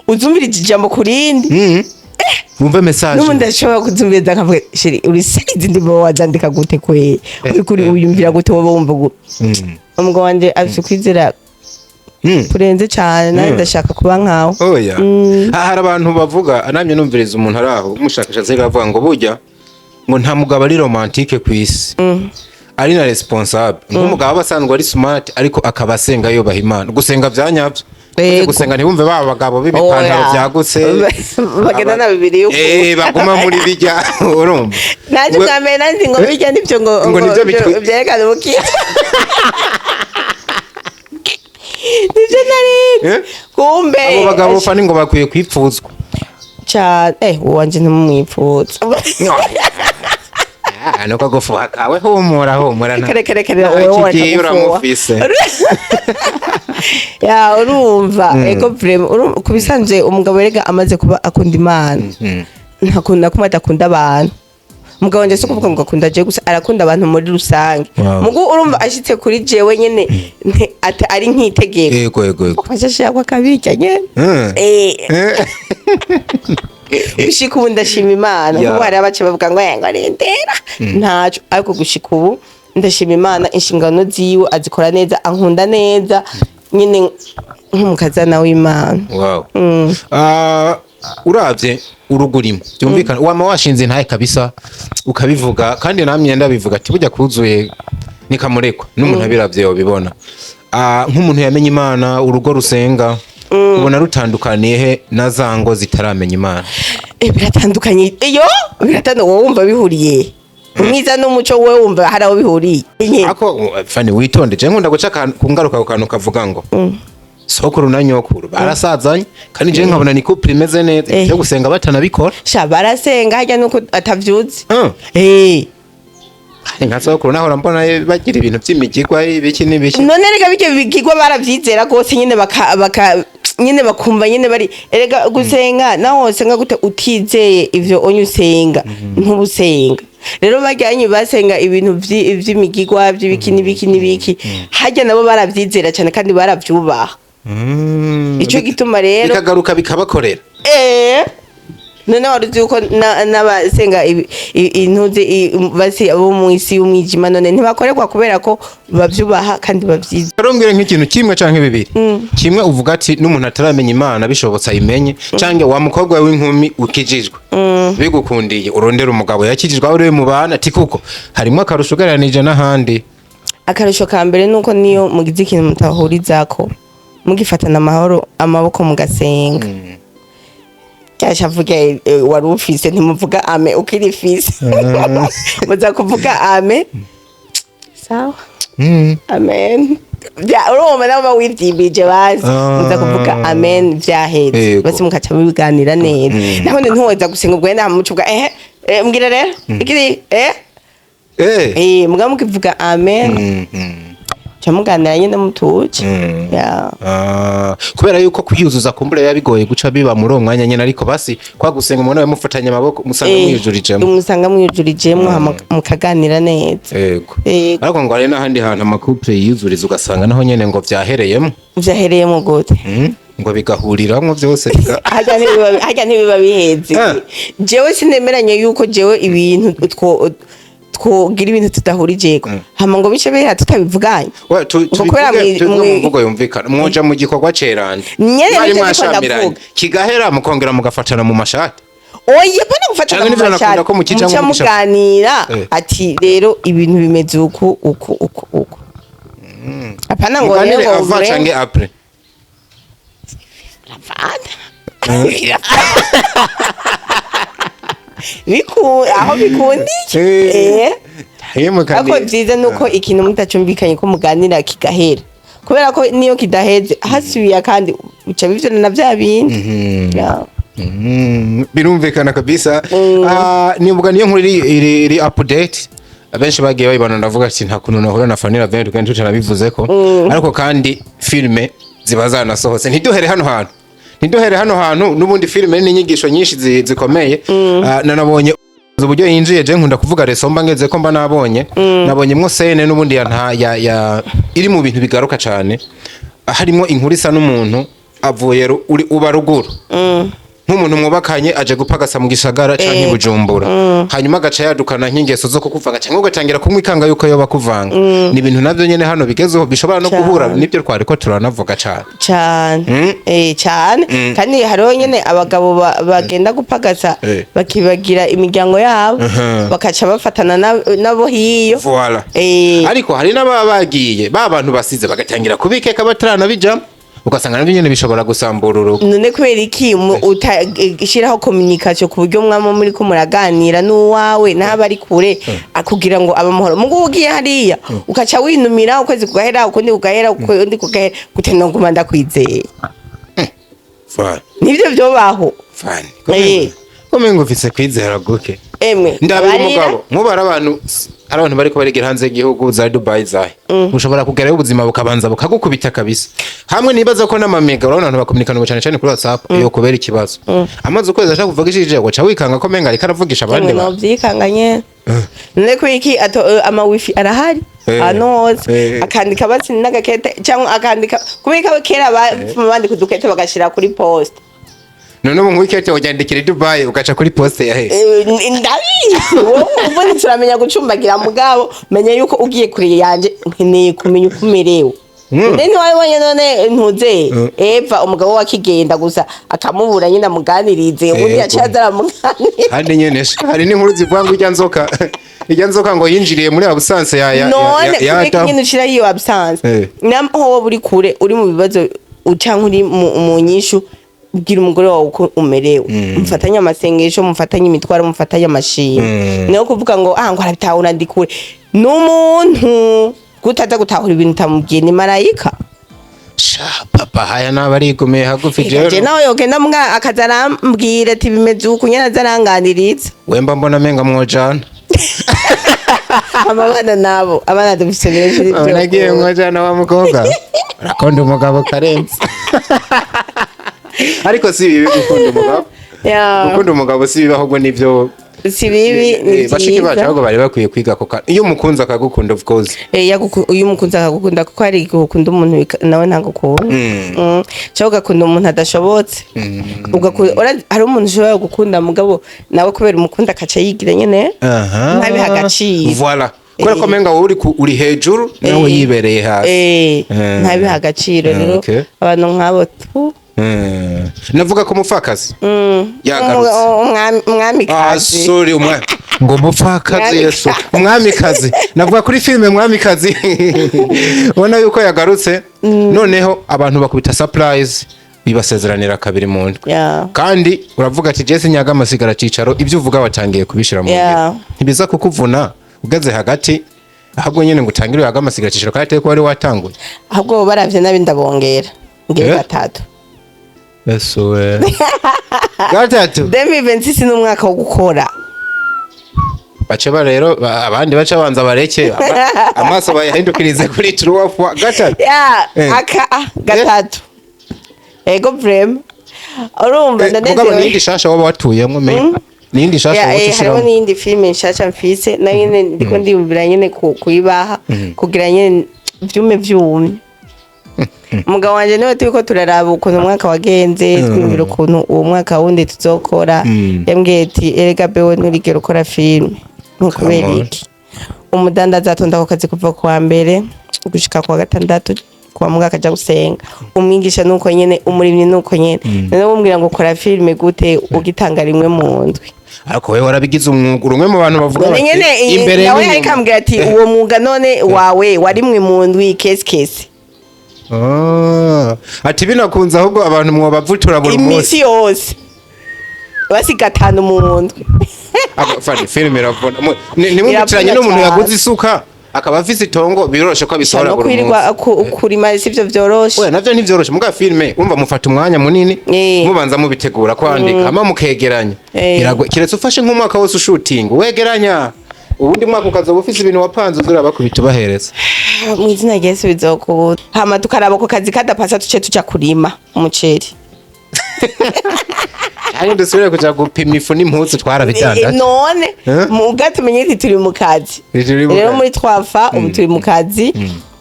uzumvirize ijambo ku rindi. Wumve message. N'ubu ndashobora kuzumviriza nkavuga: "Chéri, uri izi ndirimbo wazandika gute kwe? Uriko uyumvira gute wowe?" Wumva umugabo wanje afise ukwizera kurenze cane, nawe ndashaka kuba nkawe. Oya. Hari abantu bavuga, namye numviriza umuntu ari aho umushakashatsi ariko avuga ngo burya ngo nta mugabo ari romantique ku isi ari na responsable nk'umugabo aba asanzwe ari smart ariko akaba asenga, yubaha Imana, gusenga vya nyavyo. Yego. Gusenga ntibumve ba bagabo b'ibipantaro Oya. byagutse Bagenda na Bibiliya uko. Baguma muri bijya, urumva. Naje bwa mbere nanzi ngo bijya nibyo ngo Ngo nibyo byerekana ubukire, nibyo nari Eh? kumbe. Abo bagabo fani ngo bakwiye kwipfuzwa. Cyane, uwanje ntimumwipfuza. Ah, nuko gufuha kawe, humura humura Kare kare kare. Nta Wowe kigiye wakagufuha. uramufise. Ya, urumva, ego vraiment, ku bisanzwe umugabo rega amaze kuba akunda Imana, ntakunda kuma adakunda abantu. Umugabo wanje si ukuvuga ngo akunda jewe gusa, arakunda abantu muri rusange. Mugu urumva ashitse kuri jewe nyene ari nk'itegeko. Yego yego yego. Ashaka akabirya nyene. Gushika ubu ndashima Imana. Kuko hari abaca bavuga ngo ngo arendera ntaco, ariko gushika ubu ndashima Imana, inshingano ziwe azikora neza, ankunda neza nyine nk'umukazana w'Imana. Wow. Ah, uravye urugo urimo, byumvikana wama washinze intahe kabisa, ukabivuga kandi namye ndabivuga ati burya kuzuye nikamurekwa n'umuntu abiravye yobibona. Ah, nk'umuntu yamenye Imana, urugo rusenga ubona rutandukaniye he na za ngo zitaramenya Imana? Biratandukanye, iyo biratandukanye. Wowe wumva bihuriye umwiza n'umuco? Wowe wumva hari aho bihuriye nyine? Ako fani witonde, je nkunda guca ku ngaruka ku kantu kavuga ngo sokuru na nyokuru barasazanye, kandi je nkabona ni couple imeze neza, ivyo gusenga batanabikora. Sha, barasenga, harya nuko atavyuzi. Nka sokuru nahora mbona bagira ibintu vy'imigigwa, ibiki n'ibiki. None rega bijya bigirwa baravyizera rwose nyine, baka nyine bakumva nyine bari. Erega gusenga, naho wosenga gute utizeye ivyo onye usenga, ntubusenga. Rero bajyanye basenga ibintu vy'imigigwa, vy'ibiki n'ibiki n'ibiki, harya nabo baravyizera cyane kandi baravyubaha. Ico gituma rero bikagaruka bikabakorera. None wari uzi yuko n'abasenga intuze basi abo mu isi y'umwijima none ntibakorerwa kubera ko bavyubaha kandi bavyize? Rumbwire nk'ikintu kimwe canke bibiri, kimwe uvuga ati n'umuntu ataramenya Imana bishobotse ayimenye, canke wa mukobwa w'inkumi ukijijwe bigukundiye urondera umugabo yakijijwe aho uri mu bana, ati kuko harimwo akarusho ugereranije n'ahandi. Akarusho ka mbere nuko niyo mugize ikintu mutahurizako, mugifatana amahoro amaboko mugasenga, cyashavuga wari ufise, ntimuvuga ame ukirifise, muza kuvuga ame, sawa, amen. Urumva nawe uba wivyimbije bazi. Muza kuvuga amen vyaheze. Basi mukaca mubiganira neza. Naho ntiwoza gusenga ubwo nta muco bwa mbwira rero ikiri. Mugabo mukivuga amen. Muca muganira nyene mutuje. Yeah. Ah, kubera yuko kwiyuzuza kumbura biba bigoye guca biba muri uwo mwanya nyene, ariko basi kwa gusenga umuntu yamufatanya amaboko, musanga mwiyujurijemo. Musanga mwiyujurijemo, hama mukaganira neza. Yego. Yego. Ariko ngo hari n'ahandi hantu ama couple yiyuzuriza, ugasanga naho nyene ngo vyahereyemo. Vyahereyemo gute? Ngo bigahuriramwo vyose Harya ntibiba biheze. Jewe sinemeranye yuko jewe ibintu twogira ibintu tudahurijeko, hama ngo bice bihera tutabivuganye. We, Ngo kubera tubivuge tubivuge mu mvugo mvugo yumvikana, mwoja mu gikorwa ceranda Nyene mwari nicyo ndiko mwashamiranye, ndavuga. kigahera mukongera mugafatana mu mashati. Oya, pana gufatana Canke mu nivyo nakunda mashati. ko mukijamwo Muca muganira ati rero ibintu bimeze uku uku uku uku, apana ngo Muganire rero ngo avant canke après? Biravana. Aho bikundiye. Yemwe. Ariko vyiza nuko ikintu mutacumbikanye ko muganira kigahera, kubera ko niyo kidaheze hasubiye kandi uca bivyona na vya bindi. Yeah. Birumvikana kabisa. Ah, nibuga niyo nkuru iri update, abenshi bagiye bayibona. Ndavuga ati nta kuntu nahura na Fanny Lavin kandi tutanabivuze ko, ariko kandi filme ziba zanasohotse. Ntiduhere hano hantu n'ubundi filme ni inyigisho nyinshi zikomeye. Ah, nanabonye uburyo yinjiye. Je nkunda kuvuga resomba ngeze ko mba nabonye, nabonyemwo scène n'ubundi ya, nta- ya, ya iri mu bintu bigaruka cane, harimo inkuru isa n'umuntu avuye uri uba ruguru, nk'umuntu mwubakanye aje gupagasa mu gisagara canke i Bujumbura, hanyuma agaca yadukana nk'ingeso zo kukuvanga cyangwa ugatangira kumwikanga yuko yoba kuvanga. Ni ibintu navyo nyene hano bigezeho bishobora no guhura nibyo twariko turanavuga cane. Cane. Cane. Kandi hariho nyene abagabo bagenda gupagasa bakibagira imiryango yabo, bakaca bafatana nabo hiyo. Voilà. Ariko hari n'ababa bagiye ba bantu basize bagatangira kubikeka bataranabijamo, ugasanga nabyo nyene bishobora gusambura urugo. None kubera iki utashiraho communication ku buryo mwama muri ko muraganira n'uwawe n'aba ari kure, kugira ngo abe amahoro? Mugu ugiye hariya ukaca winumira, ukwezi kugahera, ukundi kugahera, ukundi kugahera, gute noguma ndakwizeye? Voilà. Nivyo vyobaho. Fine. Kumenga ufise kwizera guke. Emwe, Ndabira abarira. umugabo nkubu hari abantu bariko barigera hanze y'igihugu, za Dubai zahe, ushobora kugerayo ubuzima bukabanza bukagukubita kabisa. Hamwe nibaza ko n'amamega, urabona abantu bakominikana ubu cyane cyane kuri WhatsApp, iyo kubera ikibazo amaze ukwezi ashaka kuvugishije, waca wikanga ko menga ariko aravugisha abandi Emwe, bantu. novyikanga nyene. None kubera iki ama wifi arahari ahantu hose, akandika basi n'agakete cyangwa akandika? Kubera ko kera bandika udukete bagashira kuri poste. None ubu nk'wikete uryandikira i Dubai, ugaca kuri poste ya he? Ndabizi, wowe ubundi turamenya gucumbagira, mugabo menya yuko ugiye kure yanje nkeneye kumenya uko umerewe. None ntiwabonye none ntuze Eva, umugabo we akigenda gusa akamubura nyine amuganirize, ubundi yaciye aza aramuganiriza. Kandi nyene sha, hari n'inkuru zivuga ngo ijya nzoka ngo yinjiriye muri absence ya None ya kubera Adam. nyine ushiraho iyo absence, naho wowe uri kure, uri mu bibazo canke uri mu nyishu, bwira umugore wawe uko umerewe, mufatanye amasengesho, mufatanye imitwaro, mufatanye amashimwe. Niyo kuvuga ngo ah, ngo arabitahura ndi kure, n'umuntu gutaza gutahura ibintu utamubwiye ni marayika? Sha papa, haya naba arigumiye hagufi. Je Jewe nawe yogenda mbwa akaza arambwira ati bimeze uku nyene, aza aranganiriza. Wemba mbona menga mwojana. Hama abana nabo, abana dufise benshi n'ivyo. Nagiye mwojana wa mukobwa, urakunda umugabo karenze, ariko si bibi gukunda umugabo. Gukunda umugabo si bibi, ahubwo nivyo. Si bibi, ni Bashiki bacu vyiza. ahubwo bari bakwiye kwiga ako kantu, iyo umukunzi akagukunda, of course. Iyo umukunzi akagukunda, kuko hari igihe ukunda umuntu nawe ntagukunda. Cyangwa ugakunda umuntu adashobotse. Hari umuntu ushobora gukunda, mugabo nawe kubera umukunda akaca yigira nyene ntabihe agaciro. Voilà, kubera ko menga wowe uri hejuru, nawe yibereye hasi. Ntabihe agaciro rero. Abantu nk'abo tu. Navuga ko umupfakazi yagarutse. Umwamikazi. Ah, sorry, umwami ngo umupfakazi. Umwamikazi. Yesu, umwamikazi, navuga kuri filime Mwamikazi, ubona yuko yagarutse. Noneho abantu bakubita surprise, bibasezeranira kabiri mu ndwi. Kandi uravuga ati jese nyaga amasigara cicaro, ibyo uvuga watangiye kubishira mu ngiro. Ntibiza kukuvuna ugeze hagati, ahubwo nyene ngo utangire uyaga amasigara cicaro kandi atari ko wari watanguye. Ahubwo baravye nabi, ndabongera ngire gatatu. Yesu we, gatatu! 2026 ni umwaka wo gukora. Bace ba rero abandi bace banza bareke amaso bayahindukirize kuri trois fois gatatu. Ya. Eh. Aka gatatu, ego, vraiment urumva Eh, mugabo ndanezerewe. niyindi shasha waba watuyemwo me niyindi shasha Ya, woca hariho ushiramo? n'iyindi filime nshasha mfise nayo nyene ndiko ndiyumvira nyene kuyibaha kugira nyene vyume vyumye. Umugabo wanje niwe turiko turaraba ukuntu umwaka wagenze, twiyumvira ukuntu uwo mwaka wundi tuzokora. Yambwiye ati: "Erega bewe nturigera ukora filime ntukubera Come on. iki? Umudandaza atonda ku kazi kuva kuwa mbere gushika kuwa gatandatu, kuwa mungu akaja gusenga. Umwigisha nuko nyene, umurimyi nuko nyene. None wumubwira ngo kora filime gute ugitanga rimwe mu ndwi?" Ariko wewe warabigize umwuga, uri umwe mu bantu bavuga None bati nyene imbere nawe n'inyuma. ariko ambwira ati: "Uwo mwuga none wawe warimwe mu ndwi, kesi kesi." Ah, ati binakunze ahubwo abantu mwobavutura buri munsi. Imisi yose basi gatanu mu ndwi. Fani, filime iravuna. Ntimwitiranye Iravuna n'umuntu cane. yaguze isuka akaba afise itongo, biroroshe ko abisohora no buri kwirirwa munsi. Kurima sivyo vyoroshe. Oya, navyo ntivyoroshe, muga filime umva mufata umwanya munini, mubanza mubitegura, kwandika, hama mukegeranya. Kiretse ufashe nk'umwaka wose ushutinga wegeranya, ubundi mwaka ukazoba ufise ibintu wapanze uzura bakubita ubahereza. Mu izina rya Yesu bizokunda, hama tukaraba ku kazi kadapasa tuce tuja kurima umuceri. Kandi dusubire kuja gupima ifu n'impuzu twarabidandaje. None Eh? muga tumenye ati turi mu kazi. Turi mu Rero kazi. muri twafa ubu turi mu kazi,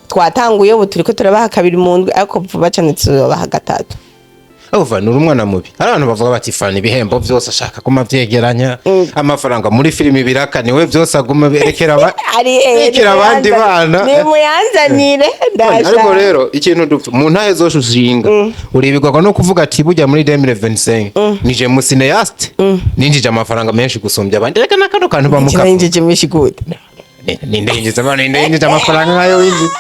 twatanguye, ubu turiko turabaha kabiri mu ndwi, ariko vuba cane tuzobaha gatatu. Uva nuri umwana mubi. Hari abantu bavuga bati Fani ibihembo byose ashaka kuma vyegeranya, amafaranga muri filimi biraka niwe byose aguma berekera Ari berekera abandi bana. Nimuyanzanire. Ariko Ndashaka. rero ikintu dupfa mu ntahe zose ushinga uribigwaga no kuvuga ati burya muri 2025 nije mu cinéaste ninjije amafaranga menshi gusumbya abandi. Reka nakano kantu bamuka. Nayinjije menshi gute? Ninde yinjiza abana, ninde yinjije amafaranga nkayo winjije?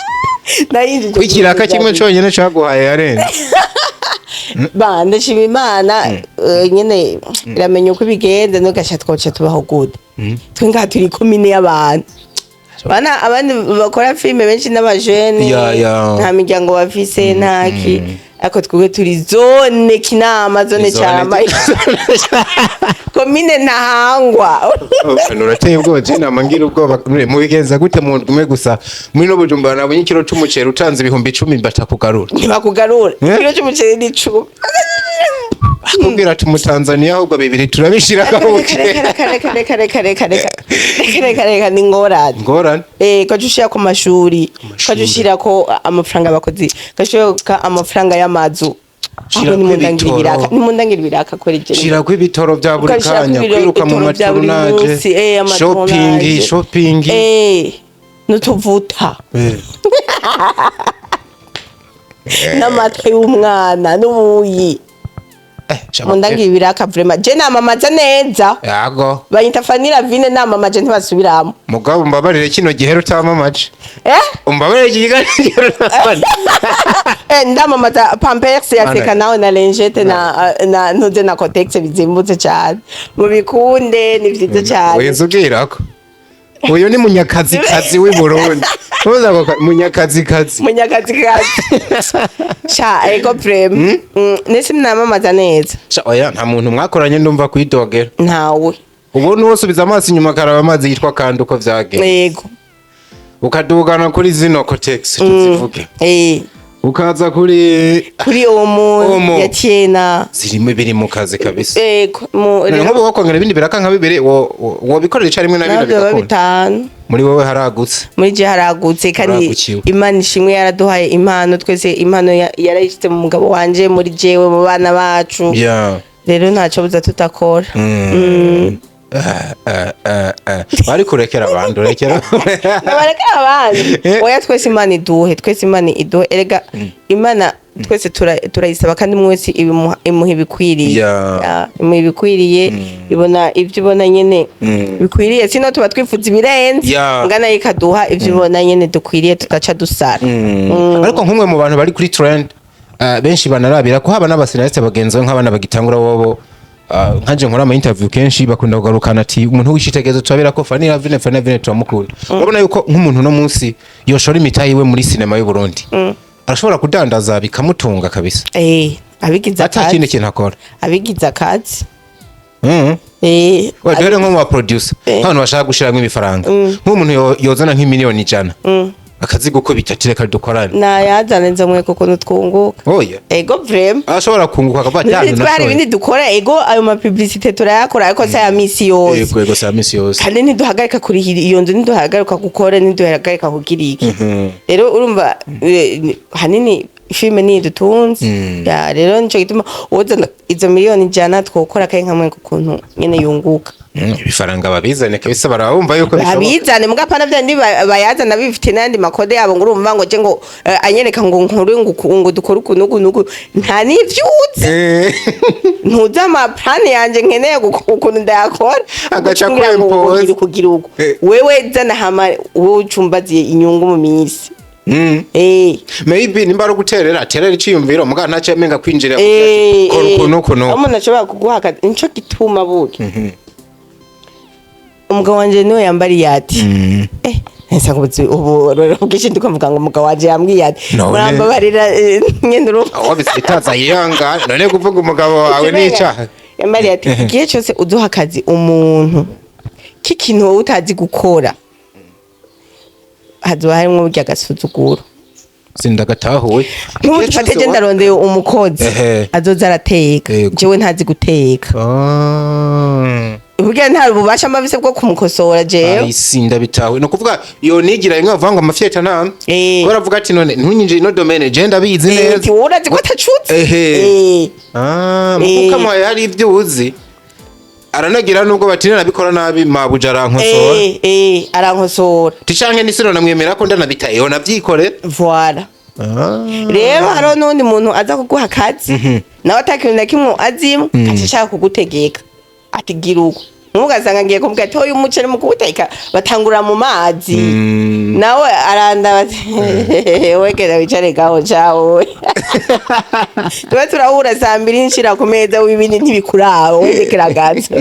Nayinjije Ikiraka kimwe conyene caguhaye yarenze. Ba ndashima Imana, nyene iramenya uko ibigenza. Nugasha twoca tubaho gute? Twe ngaha turi komine y'abantu bana, abandi bakora filime benshi n'abajene, Ya. nta miryango bafise, ntaki, ariko twebwe turi zone Kinama, zone Zone Carama, komine Ntahangwa. Urateye ubwoba, je nama ngira ubwoba. Mubigenza gute mu ndwi imwe gusa? Muri no Bujumbura nabonye ikiro c'umuceri utanze 10,000 batakugarura. Ntibakugarura. Eh? Ikiro c'umuceri ni 10. Akubwira ati mu Tanzania ahubwo bibiri turabishirako Reka, buke. reka, reka, reka, reka, reka, reka, reka, reka, reka, ni ngorane. Ngorane. Ukaca ushira ku mashuri, ukaca ushira ko amafaranga y'abakozi, ukaca ushira amafaranga y'amazu. Shirako Ahubwo nimundangira ibitoro. ibiraka, nimundangira ibiraka kweri je. Shirako ibitoro vya buri Ukabishirako kanya, kwiruka mu ibitoro vya buri matournage, munsi, shopping, amatournage. shopping. N'utuvuta n'amata y'umwana n'ubuyi. Mundangira ibiraka vraiment, je namamaza neza. Yago. Banyita Fanny Lavine, namamaje ntibasubiramo. Mugabo umbabarire, kino gihe utamamaje. Eh. Umbabarire, iki kiganiro utamamaje. Ndamamaza Pampers ya Mana. seka nawe na lingette na ntuze na Kotex, bizimbutse cyane, mubikunde, ni vyiza cyane. Winze ubwirako uyu ni munyakazikazi w'i Burundi. Uza ngo munyakazikazi. Munyakazikazi sha, ego vraiment. Nese namamaza neza. Sha, oya, nta muntu mwakoranye ndumva kwidogera. Ntawe. Ubu nuwosubiza amaso inyuma akaraba amazi yitwa kandi uko vyagenze, Yego. ukadugana kuri zino Kotex tuzivuge, ukaza kuri Kuri Omo. Omo. Ya Tiena. Zirimo biri mu kazi kabisa. Yego mu None nk'ubu wokongera ibindi biraka nka bibiri, wobikorera icarimwe na bino nabyo biba bigakunda? 5. Muri wowe haragutse. Muri je haragutse kandi. Haragukiwe. Imana ishimwe, yaraduhaye impano twese, impano yarayishyize mu mugabo wanje, muri jewe, mu bana bacu. Rero ntacyo buza tutakora. Bari kurekera abandi, urekera. Nabareka abandi. Eh. Oya, twese Imana iduhe, twese Imana iduhe. Erega Imana twese turayisaba kandi umwe wese imuha ibikwiriye. Ya, imuha ibikwiriye, ibona ibyo ibona nyene bikwiriye, sino tuba twifuza ibirenze. Ngana ikaduha ibyo ibona nyene dukwiriye, tudaca dusara. Ariko nk'umwe mu bantu bari kuri trend, benshi banarabira ko haba n'abacinéaste bagenzi be nk'abana bagitangura bobo, nkanje nkora ama interview kenshi, bakunda kugarukana ati umuntu w'icitegerezo turabira ko Fanny Lavine, Fanny Lavine turamukunda. Urabona yuko nk'umuntu no munsi yoshora imitahe iwe muri sinema y'u Burundi arashobora kudandaza bikamutunga kabisa, Abigize ata akazi. kindi kintu akora. Abigize akazi. Duhere nko mu ba producer, nk'abantu bashaka gushiramwo ibifaranga, nk'umuntu yozana nk'imiliyoni 100 akazigukubita ati: "Reka dukorane." Nayazane nzomwe kuko nutwunguka. Oya. Ego, vraiment. Ashobora kunguka akavuga ati: None "Hano twe hari nashoye." ibindi dukora. Ego, ayo ma publicité turayakora, ariko si aya misi yose. Yego, sa misi yose. Kandi ntiduhagarika kurihira iyo nzu, ntiduhagarika gukora, ntiduhagarika kugira iki. Rero urumva, hanini filime niyo dutunze. Ya, rero nico gituma uwozana izo miliyoni 100 twokora kandi nkamwe ukuntu nyene yunguka. Ibifaranga babizane kabisa, barabumva yuko bishoboka. Babizane muga pana vya ndi bayazana bifite n'ayandi ma code yabo, ngo urumva ngo je ngo anyereka ngo nkore ngo dukore uku nuku nuku, nta n'ivyuzi. Ntuzi ama plan yanje nkeneye ukuntu ndayakora. Agaca Gucungira ngo kwempoza. kugira uko. Wewe zana, hama wowe ucumbaziye inyungu mu minsi. Maybe nimba ari uguterera, aterera iciyumviro, muga ntacyo amenga kwinjira. Kora ukuntu ukuntu. Aho umuntu ashobora kuguha akazi, nico gituma burya umugabo wanje niwe yambariye ati ese ngo ubu rero bwinshi ndiko mvuga ngo umugabo wanje yambwiye ati None- murambabarira, nyene urumva. Wabisitaza yiyanga, none kuvuga umugabo wawe n'icaha? Yambariye ati: "Igihe cyose uduha akazi umuntu k'ikintu wowe utazi gukora, hazoba harimwo burya agasuzuguro." Sindagatahuye. Nk'ubu dufate je ndarondeye umukozi azoza arateka, jewe ntazi guteka. Burya nta bubasha mba bwo kumukosora jewe. Ai, sindabitahuye. Ni ukuvuga yonigira rimwe bavuga ngo amafyeta nta kubera avuga ati: "None ntunyinjire ino domaine, je ndabizi neza." Ati: "Wowe urazi ko atacutse." Ah, mukuko amuhaye hari ibyo uzi, aranagira nubwo bati: "Nabikora nabi, mabuja arankosora." Arankosora. Ti canke nisino namwemera ko ndanabitaye yo navyikore. Voilà. Rero hariho n'uwundi muntu aza kuguha akazi, nawe atakintu na kimwe azimo, aca ashaka kugutegeka ati: "Gira uko." Nk'ubu ugasanga ngiye kumubwira ati: "Oya, umuceri mu kuwuteka batangurira mu mazi." Nawe arandaba ati: "We genda wicare gaho cawe, tuba turahura saa 2 nshira ku meza, w'ibindi ntibikuraba, wendekera gato."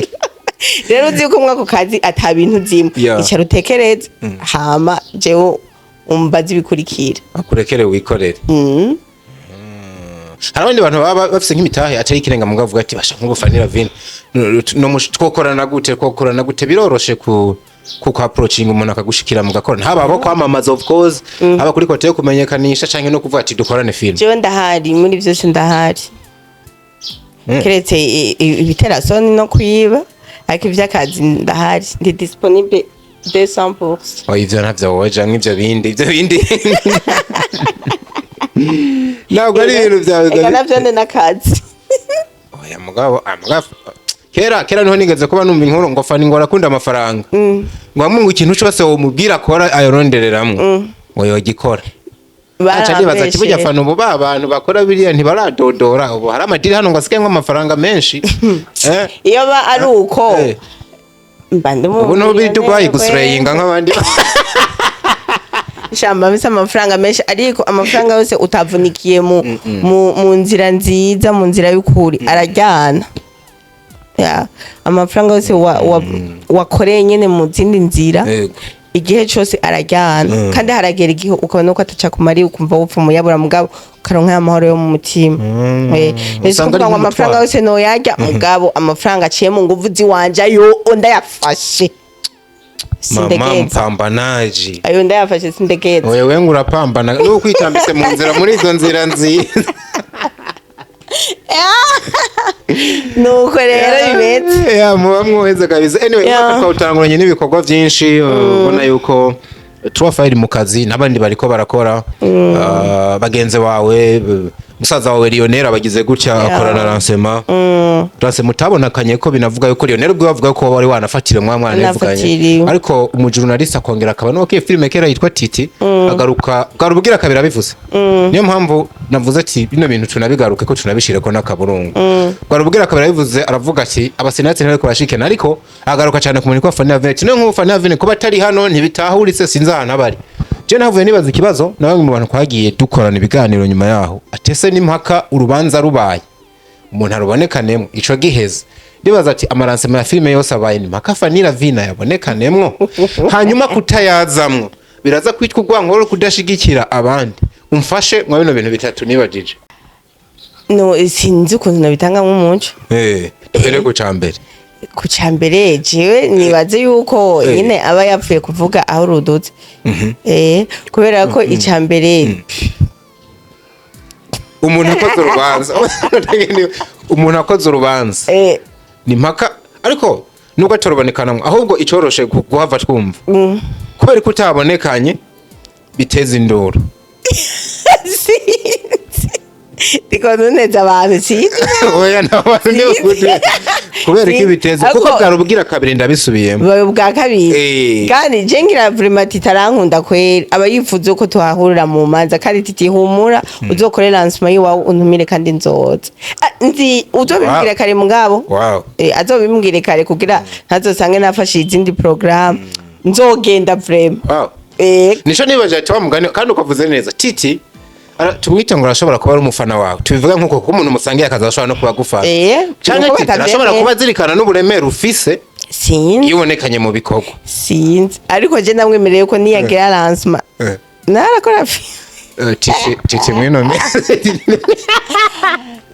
Rero uzi ko mwako kazi ata bintu uzimo, icara utekereze, hama jewe umbaze ibikurikira. Akurekere wikorere. Hari abandi bantu baba bafise nk'imitahe atari ikirenga, mugabo avuga ati: "Basha, nk'ubufanira vini no twokorana gute, twokorana gute?" Biroroshe ku approaching umuntu akagushikira mugakora, haba abo kwamamaza, of course, haba kuri côté yo kumenyekanisha, canke no kuvuga ati: "Dukorane film." Jewe ndahari muri byose, ndahari, keretse ibiterasoni no kwiba, ariko ivy'akazi ndahari, ndi disponible 200%. Oya, ivyo ntavyo woja nk'ivyo bindi, ivyo bindi ntabwo ari ibintu byawe. Eka, navyo ni n'akazi. Oya, mugabo mugabo kera kera niho nigeze kuba numva inkuru ngo Fani ngo arakunda amafaranga, ngo amungu ikintu cyose womubwira akora ayorondereramwo, ngo yogikora. Aca nibaza ati: "Burya Fani, ubu ba bantu bakora biriya ntibaradodora, ubu hari amadiri hano ngo asigaye amafaranga menshi." Iyo ba ari uko mba ndi mu Ubu niho biri Dubai gusireyinga nk'abandi. Shamba bise amafaranga menshi, ariko amafaranga yose utavunikiye mu nzira nziza, mu nzira y'ukuri, arajyana. Ya, amafaranga yose wakoreye nyene mu zindi nzira, igihe cyose arajyana, kandi haragera igihe ukabona ko ataca kumariye, ukumva wupfa umuyabura, mugabo ukaronka amahoro yo mu mutima. Usanga Kuvuga ari ngo amafaranga nk'umutwaro. yose noyarya, mugabo amafaranga aciye mu nguvu ziwanje, ayo ndayafashe, Mama sindegeza. Mpambanaji. Ayo ndayafashe, sindegeza. Oya, we ngo urapambana nuko kwitambitse mu nzira, muri izo nzira nziza. Nuko rero bimeze. Ya, muba mwoheze kabisa. Anyway, umwaka twawutanguranye n'ibikorwa byinshi, ubona yuko tuba fayiri mu kazi n'abandi bariko barakora. Bagenzi bawe, musaza wawe Lionel abagize gutya akora na lancement, lancement utabonakanye ko binavuga yuko Lionel ubwo bavuga ko wari wanafatiriwe, mwa mwana bivuganye. Nafatiriwe. Ariko umujournaliste akongera akaba n'uwakiye filime kera yitwa Titi, agaruka bwarubwira kabiri abivuze. Niyo mpamvu navuze ati bino bintu tunabigaruke ko tunabishire ko n'akaburungu. Bwarubwira kabiri abivuze, aravuga ati abasenateri ntariko barashikana, ariko agaruka cyane ku muntu ko Fanny Avene, ati: "Nk'ubu Fanny Avene kuba atari hano ntibitahuritse, sinzi ahantu abari." Je navuye nibaza ikibazo na bamwe mu bantu twagiye dukorana ibiganiro nyuma yaho, atese n'impaka urubanza rubaye umuntu arubonekanemo ico giheze. Ndibaza ati ama lancement ya filime yose abaye, ni mpaka Fanny Lavina yabonekanemwo? Hanyuma kutayazamwo biraza kwitwa urwango rwo kudashigikira abandi? Umfashe mwa bino bintu bitatu nibajije. No, sinzi ukuntu nabitanga nk'umuco. Duhere ku ca mbere. Ku cambere, jewe nibaze yuko nyine aba yapfuye kuvuga aho rudutse, kubera ko icambere Umuntu akoze urubanza, umuntu akoze urubanza, ni mpaka, ariko nubwo atorobonekana, ahubwo icoroshe guhava twumva kubera ko utabonekanye biteza induru. Sinzi, ndiko nuneza abantu, sinzi. Oya, ntabantu kubera ko ibiteza kuko Ariko- bwari ubwira kabiri, ndabisubiyemo. Bubaye ubwa kabiri. Kandi je ngira vraiment Titi arankunda kweri, aba yifuza ko tuhahurira mu manza. Kandi Titi, humura, uzokore lancement yiwawe untumire kandi nzoza. Ah, nzi uzobimbwire kare mugabo. Azobimbwire kare kugira ntazosange nafashe izindi programme, nzogenda vraiment. Nico nibaje ati wa mugani, kandi ukavuze neza, Titi tumwite ngo arashobora kuba ari umufana wawe, tubivuga nkuko, kuko umuntu musangiye akazi ashobora no kuba agufana, canke nuko Titi arashobora batavyemera. kuba azirikana n'uburemere ufise Sinzi. iyo ubonekanye mu bikorwa. Sinzi, ariko je ndamwemereye ko niyagira lancement narakora Titi, Titi mwino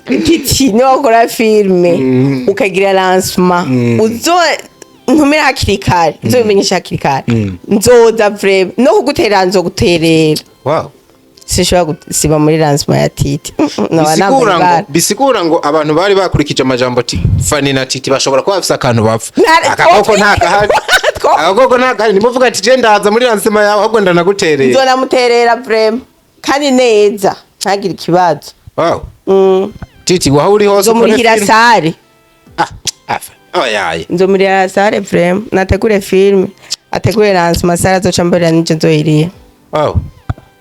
Titi, niba wakora filme ukagira lancement, uzo ntumira hakiri kare, nzobimenyesha hakiri kare, nzoza vraiment no kuguterera, nzoguterera. Sinshobora gusiba muri lancement ya Titi. Noba nambaye Bisigura ngo ibara. Bisigura ngo abantu bari bakurikije amajambo ati Fani na Titi bashobora kuba bafise akantu bapfa. Agakoko ntakahari. Agakoko ntakahari. Nimuvuga ati je ndaza muri lancement yawe, ahubwo ndanaguterera. Nzonamuterera vraiment kandi neza, ntagire ikibazo. Titi, waho uri hose ukore Nzomurihira film. Salle. Ah, afa oyaye. Nzomurihira salle vraiment, nategure filme, ategure lancement, salle azoca mborera nije nzoyiriha. Wow,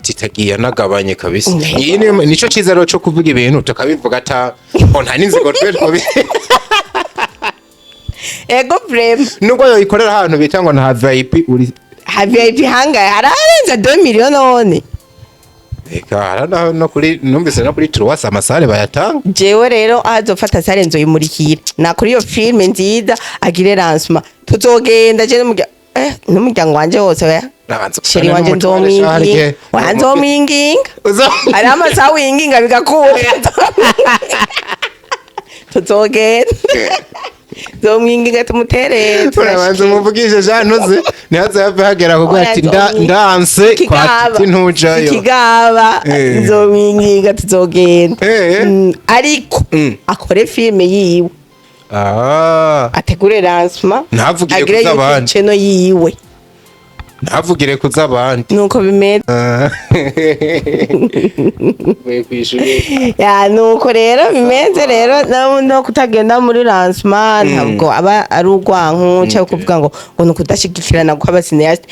Titi agiye anagabanye kabisa. Iyi nico ciza rero co kuvuga ibintu tukabivuga ata oh, nta n'inzigo twe twabi. Ego vraiment. Nubwo yoyikorera ahantu bita ngo nta VIP uri. Ha VIP hangaye hararenza 2 millions none. Eka hara no kuri, numvise no kuri Truwas ama salle bayatanga. Jewe rero aho azofata salle nzoyimurikira, nakuri iyo filme nziza agire lancement, tuzogenda je n'umuryango wanje wose, oya. Nabanza Chéri wanje nzomwinginga, oya, nzomwinginga. Hariho amasaha winginga bigakunda. Tuzogenda, nzomwinginga tumuterere. Urabanza umuvugishe Jean uzi ntihaze have hagera kuko ati ndanse kwa Titi ntujayo. Ikigaba. Nzomwinginga, tuzogenda. Ariko akore filme yiwe, ategure lancement, Ntavugire agire kuza YouTube abandi. channel yiwe. Ntavugire kuza abandi. Nuko bimeze. Mvuye kw'ishuri. Ya, nuko rero bimeze rero, no kutagenda muri lancement ntabwo aba ari urwanko cyangwa kuvuga ngo ni ukudashigikirana kw'aba cinéaste.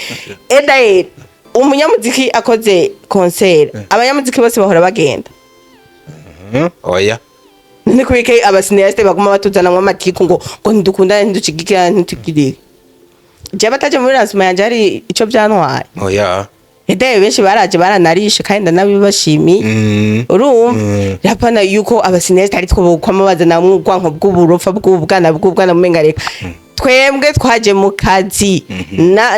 Edaye umunyamuziki akoze concert, abanyamuziki bose bahora bagenda. Oya. None kubika aba cinéaste baguma batuzanamwo amatiku ngo ntidukundane, ntidushigikirane, ntitugirire? Jewe bataje muri lancement yanje hari ico vyantwaye? Oya. Edaye benshi baraje, baranarishe kandi ndanabibashimiye. Urumva, rapana yuko aba cinéaste ari two kwama bazana ubwanko bw'uburofa bw'ubwana bw'ubwana, mumenga reka twembwe twaje mu kazi.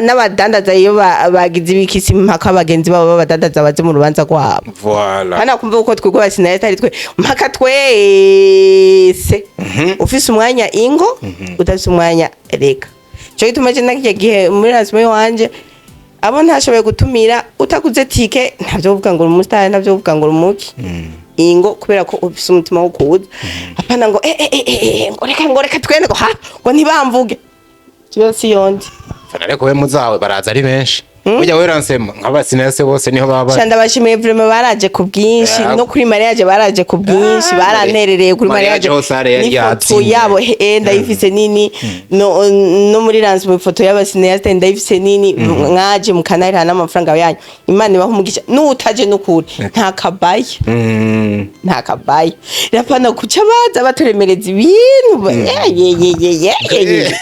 N'abadandaza iyo bagize ibikisi, mpaka abagenzi babo b'abadandaza baze mu rubanza rwabo. Voilà. Hano kumva uko twebwe aba cinéaste ari twe mpaka twese. Ufise umwanya ingo, udafise umwanya reka. Ico gituma je nakirya gihe muri lancement wanje abo ntashoboye gutumira, utaguze tike ntavyo kuvuga ngo uri umusitari, ntavyo kuvuga ngo uri umuki, ingo kubera ko ufise umutima wo kuza, apana ngo ngo reka twende, ngo ha ngo ntibamvuge, jewe siyondi. Ariko we muzawe baraza ari benshi. Burya we lancement nk'aba cinéaste bose niho baba Sha, bari. Ndabashimiye vraiment, baraje ku bwinshi. No kuri mariage baraje ku bwinshi, baranterereye kuri Mariage mariage. hose hari yari N'ifoto yatsinze. yabo ndayifise nini, no muri lancement ifoto y'aba cinéaste ndayifise nini. Mwaje mukanarira n'amafaranga yanyu, Imana ibaha umugisha. N'utaje n'ukuri nta kabaya, nta kabaya. Rapana kuca baza baturemereza ibintu, ye ye ye ye ye ye.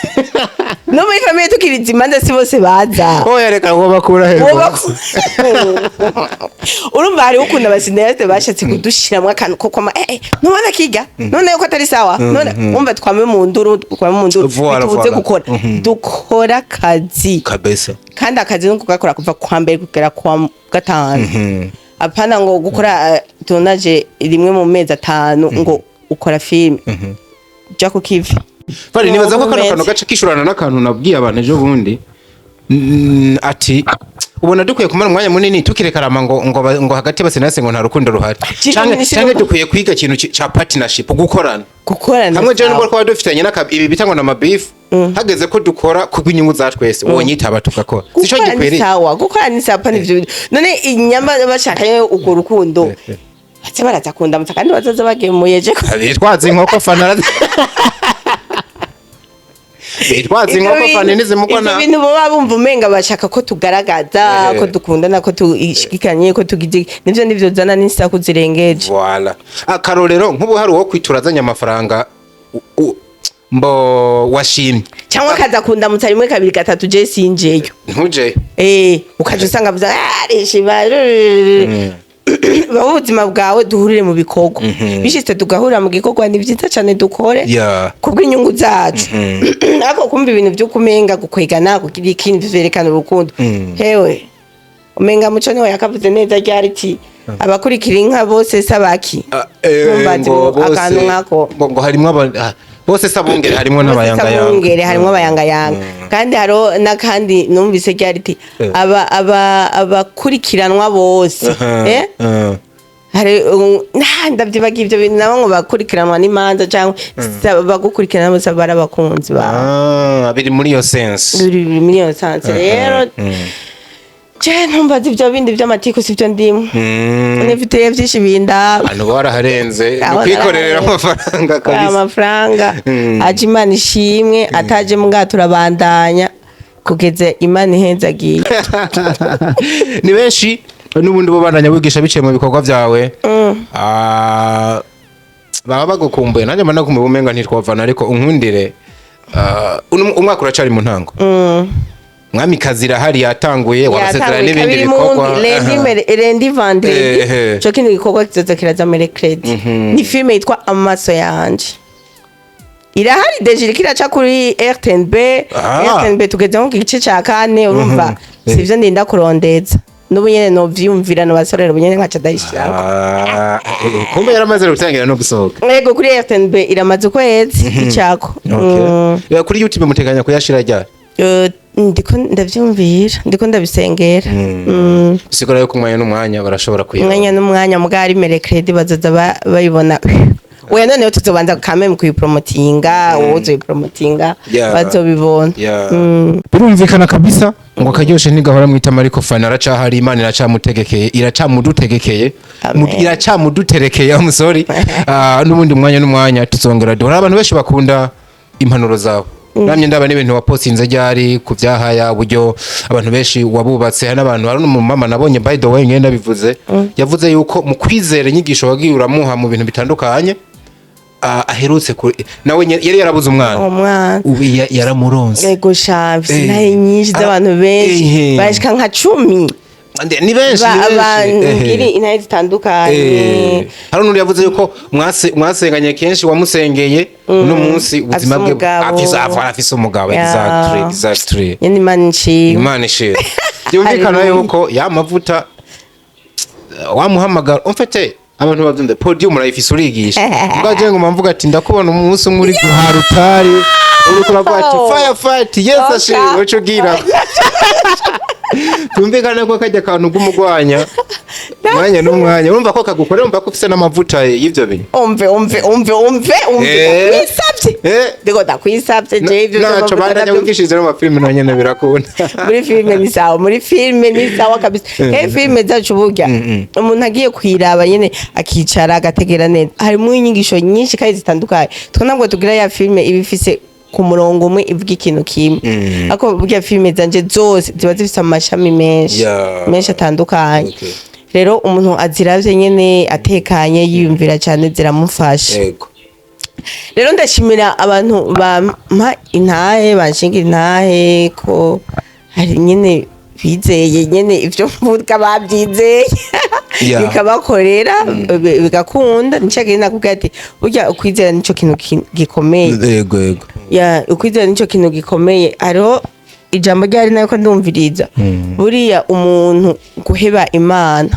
No muri famille tukiriza imanza si bose baza. Oya, reka ngo bakura he? Uwo urumva hariho ukuntu aba cinéaste bashatse kudushiramwo akantu ko kwama ntubona kirya none yuko atari sawa, none wumva twame mu nduru, twame mu nduru. Voilà, bitubuze voilà. gukora, dukora akazi. Kabisa. Kandi akazi ni kugakora kuva kwa mbere kugera kwa gatanu, apana ngo gukora tournage rimwe mu mezi 5 ngo ukora filme, ja ku kivi. Fari, nibaza ko kano Nuko kantu gace kishurana n'akantu nabwiye abantu ejo bundi. Ati ubona dukwiye kumara umwanya munini tukirekarama ngo hagati y'abasenase ngo nta rukundo ruhari, canke dukwiye kwiga ikintu ca partnership, gukorana Gukorana. hamwe. Jewe Sawa. nubwo twaba dufitanye ibi bita ngo na mabifu, hageze ko dukora kubw'inyungu za twese, wonyitaba tugakora, sico Gukora ni gikwiriye? sawa, gukora ni sawa, pana ivyo bintu. None inyama bashaka urwo rukundo, baze baraza kundamutsa kandi bazaza bagemuye je. Bitwaza inkoko fana, bitwaza inkoko fana ntizimugwa. Ivyo bintu baba bumva umenga bashaka ko tugaragaza ko dukundana, ko tushikikanye, ko tugize, nivyo zana n'insaku zirengeje. Voilà. Akarorero, nk'ubu hari uwo kwitura azanye amafaranga mbo washimye. Cyangwa akaza kundamutsa rimwe, kabiri, gatatu, je sinjeyo. Ntuje. Ukaja usanga avuze arishima. Baho ubuzima bwawe, duhurire mu bikorwa. Bishitse tugahurira mu gikorwa, ni byiza cyane, dukore kubw'inyungu zacu. Ariko kumva ibintu byo kumenga gukwegana, kugira ikindi vyerekana urukundo, hewe, umenga muco niwe yakavuze neza ryari ati abakurikira inka bose sabaki. Ntumbaze. Ngo Ngo akantu nkako. ngo harimwo bose sabungere, harimwo n'abayangayanga. Sabungere, harimwo abayangayanga. Kandi hariho n'akandi numvise ryari ati aba abakurikiranwa bose, hari ndavyibagiye ivyo bintu nabo, ngo bakurikiranwa n'imanza cyangwa bagukurikirana bose bari abakunzi bawe. Ah, biri muri iyo sense. Biri muri iyo sense. Rero je ntumbaze ivyo bindi vy'amatiku, sivyo ndimwo. Nifitiye vyinshi bindaba. Abantu baraharenze ni Aho kwikorerera naraharenze. amafaranga kabisa. Amafaranga aje, Imana ishimwe, ataje mbwa turabandanya kugeza Imana ihenzagiye. Ni benshi n'ubundi bo bandanya wigisha biciye mu bikorwa byawe. Ah, baba bagukumbuye, nanjye mba nakumbuye, umenga ntitwavana, ariko unkundire. Uno umwaka uracari mu ntango. Mwamikazi irahari, yatanguye, warasezerana Yatanguye n'ibindi kabiri mu bikorwa. ndwi, lundi, vendredi. Ico kindi gikorwa kizoza kiraza mercredi, ni filime yitwa Amaso Yanje, irahari déjà, iriko iraca kuri RTNB. RTNB tugeze nko ku gice ca kane, urumva sivyo ndinda kurondeza n'ubu nyene novyiyumvira, nobasorera ubu nyene nkaca ndayishirako. Ah, kumbe yaramaze gutangira no gusohoka. Ego, kuri RTNB iramaze ukwezi icako. Kuri YouTube muteganya kuyashira ryari? Ndiko ndavyumvira, ndiko ndabisengera. Bisigura yuko umwanya n'umwanya barashobora kuyibona. Umwanya n'umwanya, mugari mercredi bazoza bayibona. Oya, noneho tuzobanza kame mu kuyipromotinga, wowe uzoyipromotinga, bazobibona. Birumvikana kabisa ngo akaryoshe ntigahora mwitama, ariko fana aracahari, Imana iracamutegekeye, iracamudutegekeye. Amen. Iracamuduterekeye, I'm sorry. Ah, n'ubundi umwanya n'umwanya tuzongera duhora. Abantu benshi bakunda impanuro zawe. Namye ndaba n'ibintu wapostinze ryari ku byahaya, uburyo abantu benshi wabubatse. Hari n'abantu, hari n'umumama nabonye, by the way, ngenda bivuze, yavuze yuko mu kwizera inyigisho wagiye uramuha mu bintu bitandukanye, aherutse nawe yari yarabuze umwana. Umwana. Ubu yaramuronse. Ego sha, mfise intahe nyinshi z'abantu benshi, bashika nka 10. Ni benshi, ni benshi. Ngiri intahe zitandukanye. Hari n'undi yavuze yuko mwasenganye kenshi, wamusengeye, uno munsi ubuzima Afise bwe umugabo. afise umugabo. Exactly. Nyene Imana ishimwe. Imana ishimwe. Byumvikana Hallelujah. yuko ya mavuta wamuhamagara umfete, abantu bavyumve, podium urayifise, urigisha mbwa je ngo mvuga ati ndakubona umunsi umwe uri guharutari, uriko uravuga ati fire fight, yes. Ashimwe uco ugira, tumvikane ko kajya akantu k'umugwanya umwanya n'umwanya, urumva ko kagukorera, urumva ko ufise n'amavuta y'ivyo bintu. Umve, umve, umve, umve, umve! Ndakwisavye. Ndiko ndakwisavye je ivyo Naco vy'amavuta bandanya wigishirize no mafilime nayo nyene birakunda. Muri filime ni sawa, muri filime ni sawa kabisa. Kandi filime zacu burya umuntu agiye kuyiraba nyene akicara agategera neza, harimo inyigisho nyinshi kandi zitandukanye. Twe ntabwo tugira ya filime iba ifise ku murongo umwe ivuga ikintu kimwe, ariko burya filime zanje zose ziba zifise amashami menshi menshi atandukanye. Rero umuntu aziravye nyene atekanye, yiyumvira cyane, ziramufasha. Rero ndashimira abantu bampa intahe, banshinga intahe, ko hari nyene bizeye nyene ivyo mvuga, babyizeye, bikabakorera, bigakunda. Nico kintu nakubwira ati burya ukwizera nico kintu gikomeye. Yego yego. Ya, ukwizera nico kintu gikomeye. Hariho ijambo ryari nayo ko ndumviriza, buriya umuntu guheba Imana,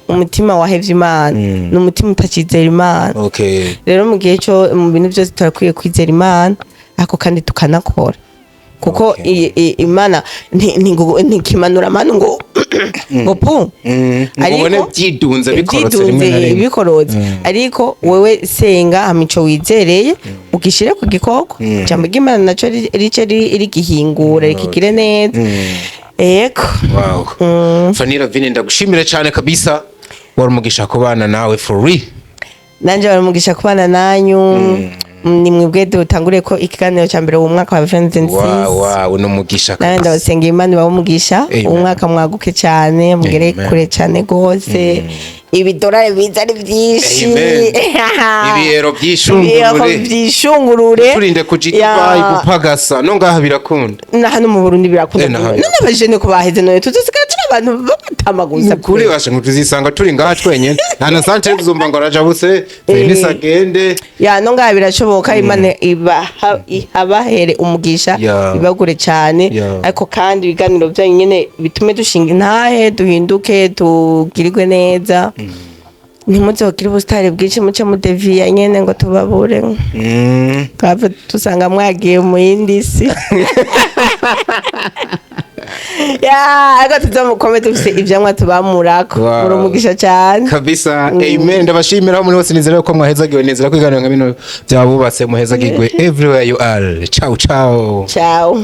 umutima wahevye Imana ni umutima utakizera Imana. Rero mu gihe cyo mu bintu byose turakwiye kwizera Imana. Ariko kandi tukanakora, kuko Imana ntikimanura amanu ngo pu. Ngo ubone byidunze bikorotse rimwe na Byidunze rimwe. bikorotse. Ariko wewe senga, hama ico wizereye ugishire ku gikoko, ijambo ry'Imana naco rice rigihingura rikigire neza. Ego. Wow. Fanny Lavine, ndagushimire cyane kabisa, wari umugisha kubana nawe for real. Nanje baramugisha kubana nanyu. Ni mwebwe dutanguriye ko ikiganiro cya mbere mu mwaka wa 2026. Wow, ni umugisha Nawe kabisa. ndabasenga Imana ibahe umugisha. Amen. Umwaka mwaguke cyane, mugere Amen. kure cyane rwose, ibidolari biza ari byinshi. Amen. Ibiyero byishungurure. Ibiyero byishungurure. Turinde kuja i Dubai gupagasa, no ngaha birakunda. Na hano mu Burundi birakunda. Eh, na hano. None abajene ko baheze, none tuzosigara turi abantu babatama gusa? Kuri basha ngo tuzisanga turi ngaha twenyene, nta na santere tuzumva ngo arajabutse Venise agende. Ya, no ngaha birashoboka. Imana ihabahere umugisha, ibagure cyane. Ariko kandi ibiganiro byanyu nyene bitume dushinga intahe, duhinduke, tugirirwe neza. Ntimuzogire ubusitari bwinshi muce mudeviya nyene ngo tubabure, twave dusanga mwagiye mu yindi si. Ya, ariko tuzamukome dufise ivyamwa tubamurako. Muri umugisha cyane. Kabisa, amen. Ndabashimira aho muri hose, nizera ko mwahezagiwe, nizera ko ibiganiro nka bino byabubatse. Muhezagirwe everywhere you are. Ciao ciao. Ciao.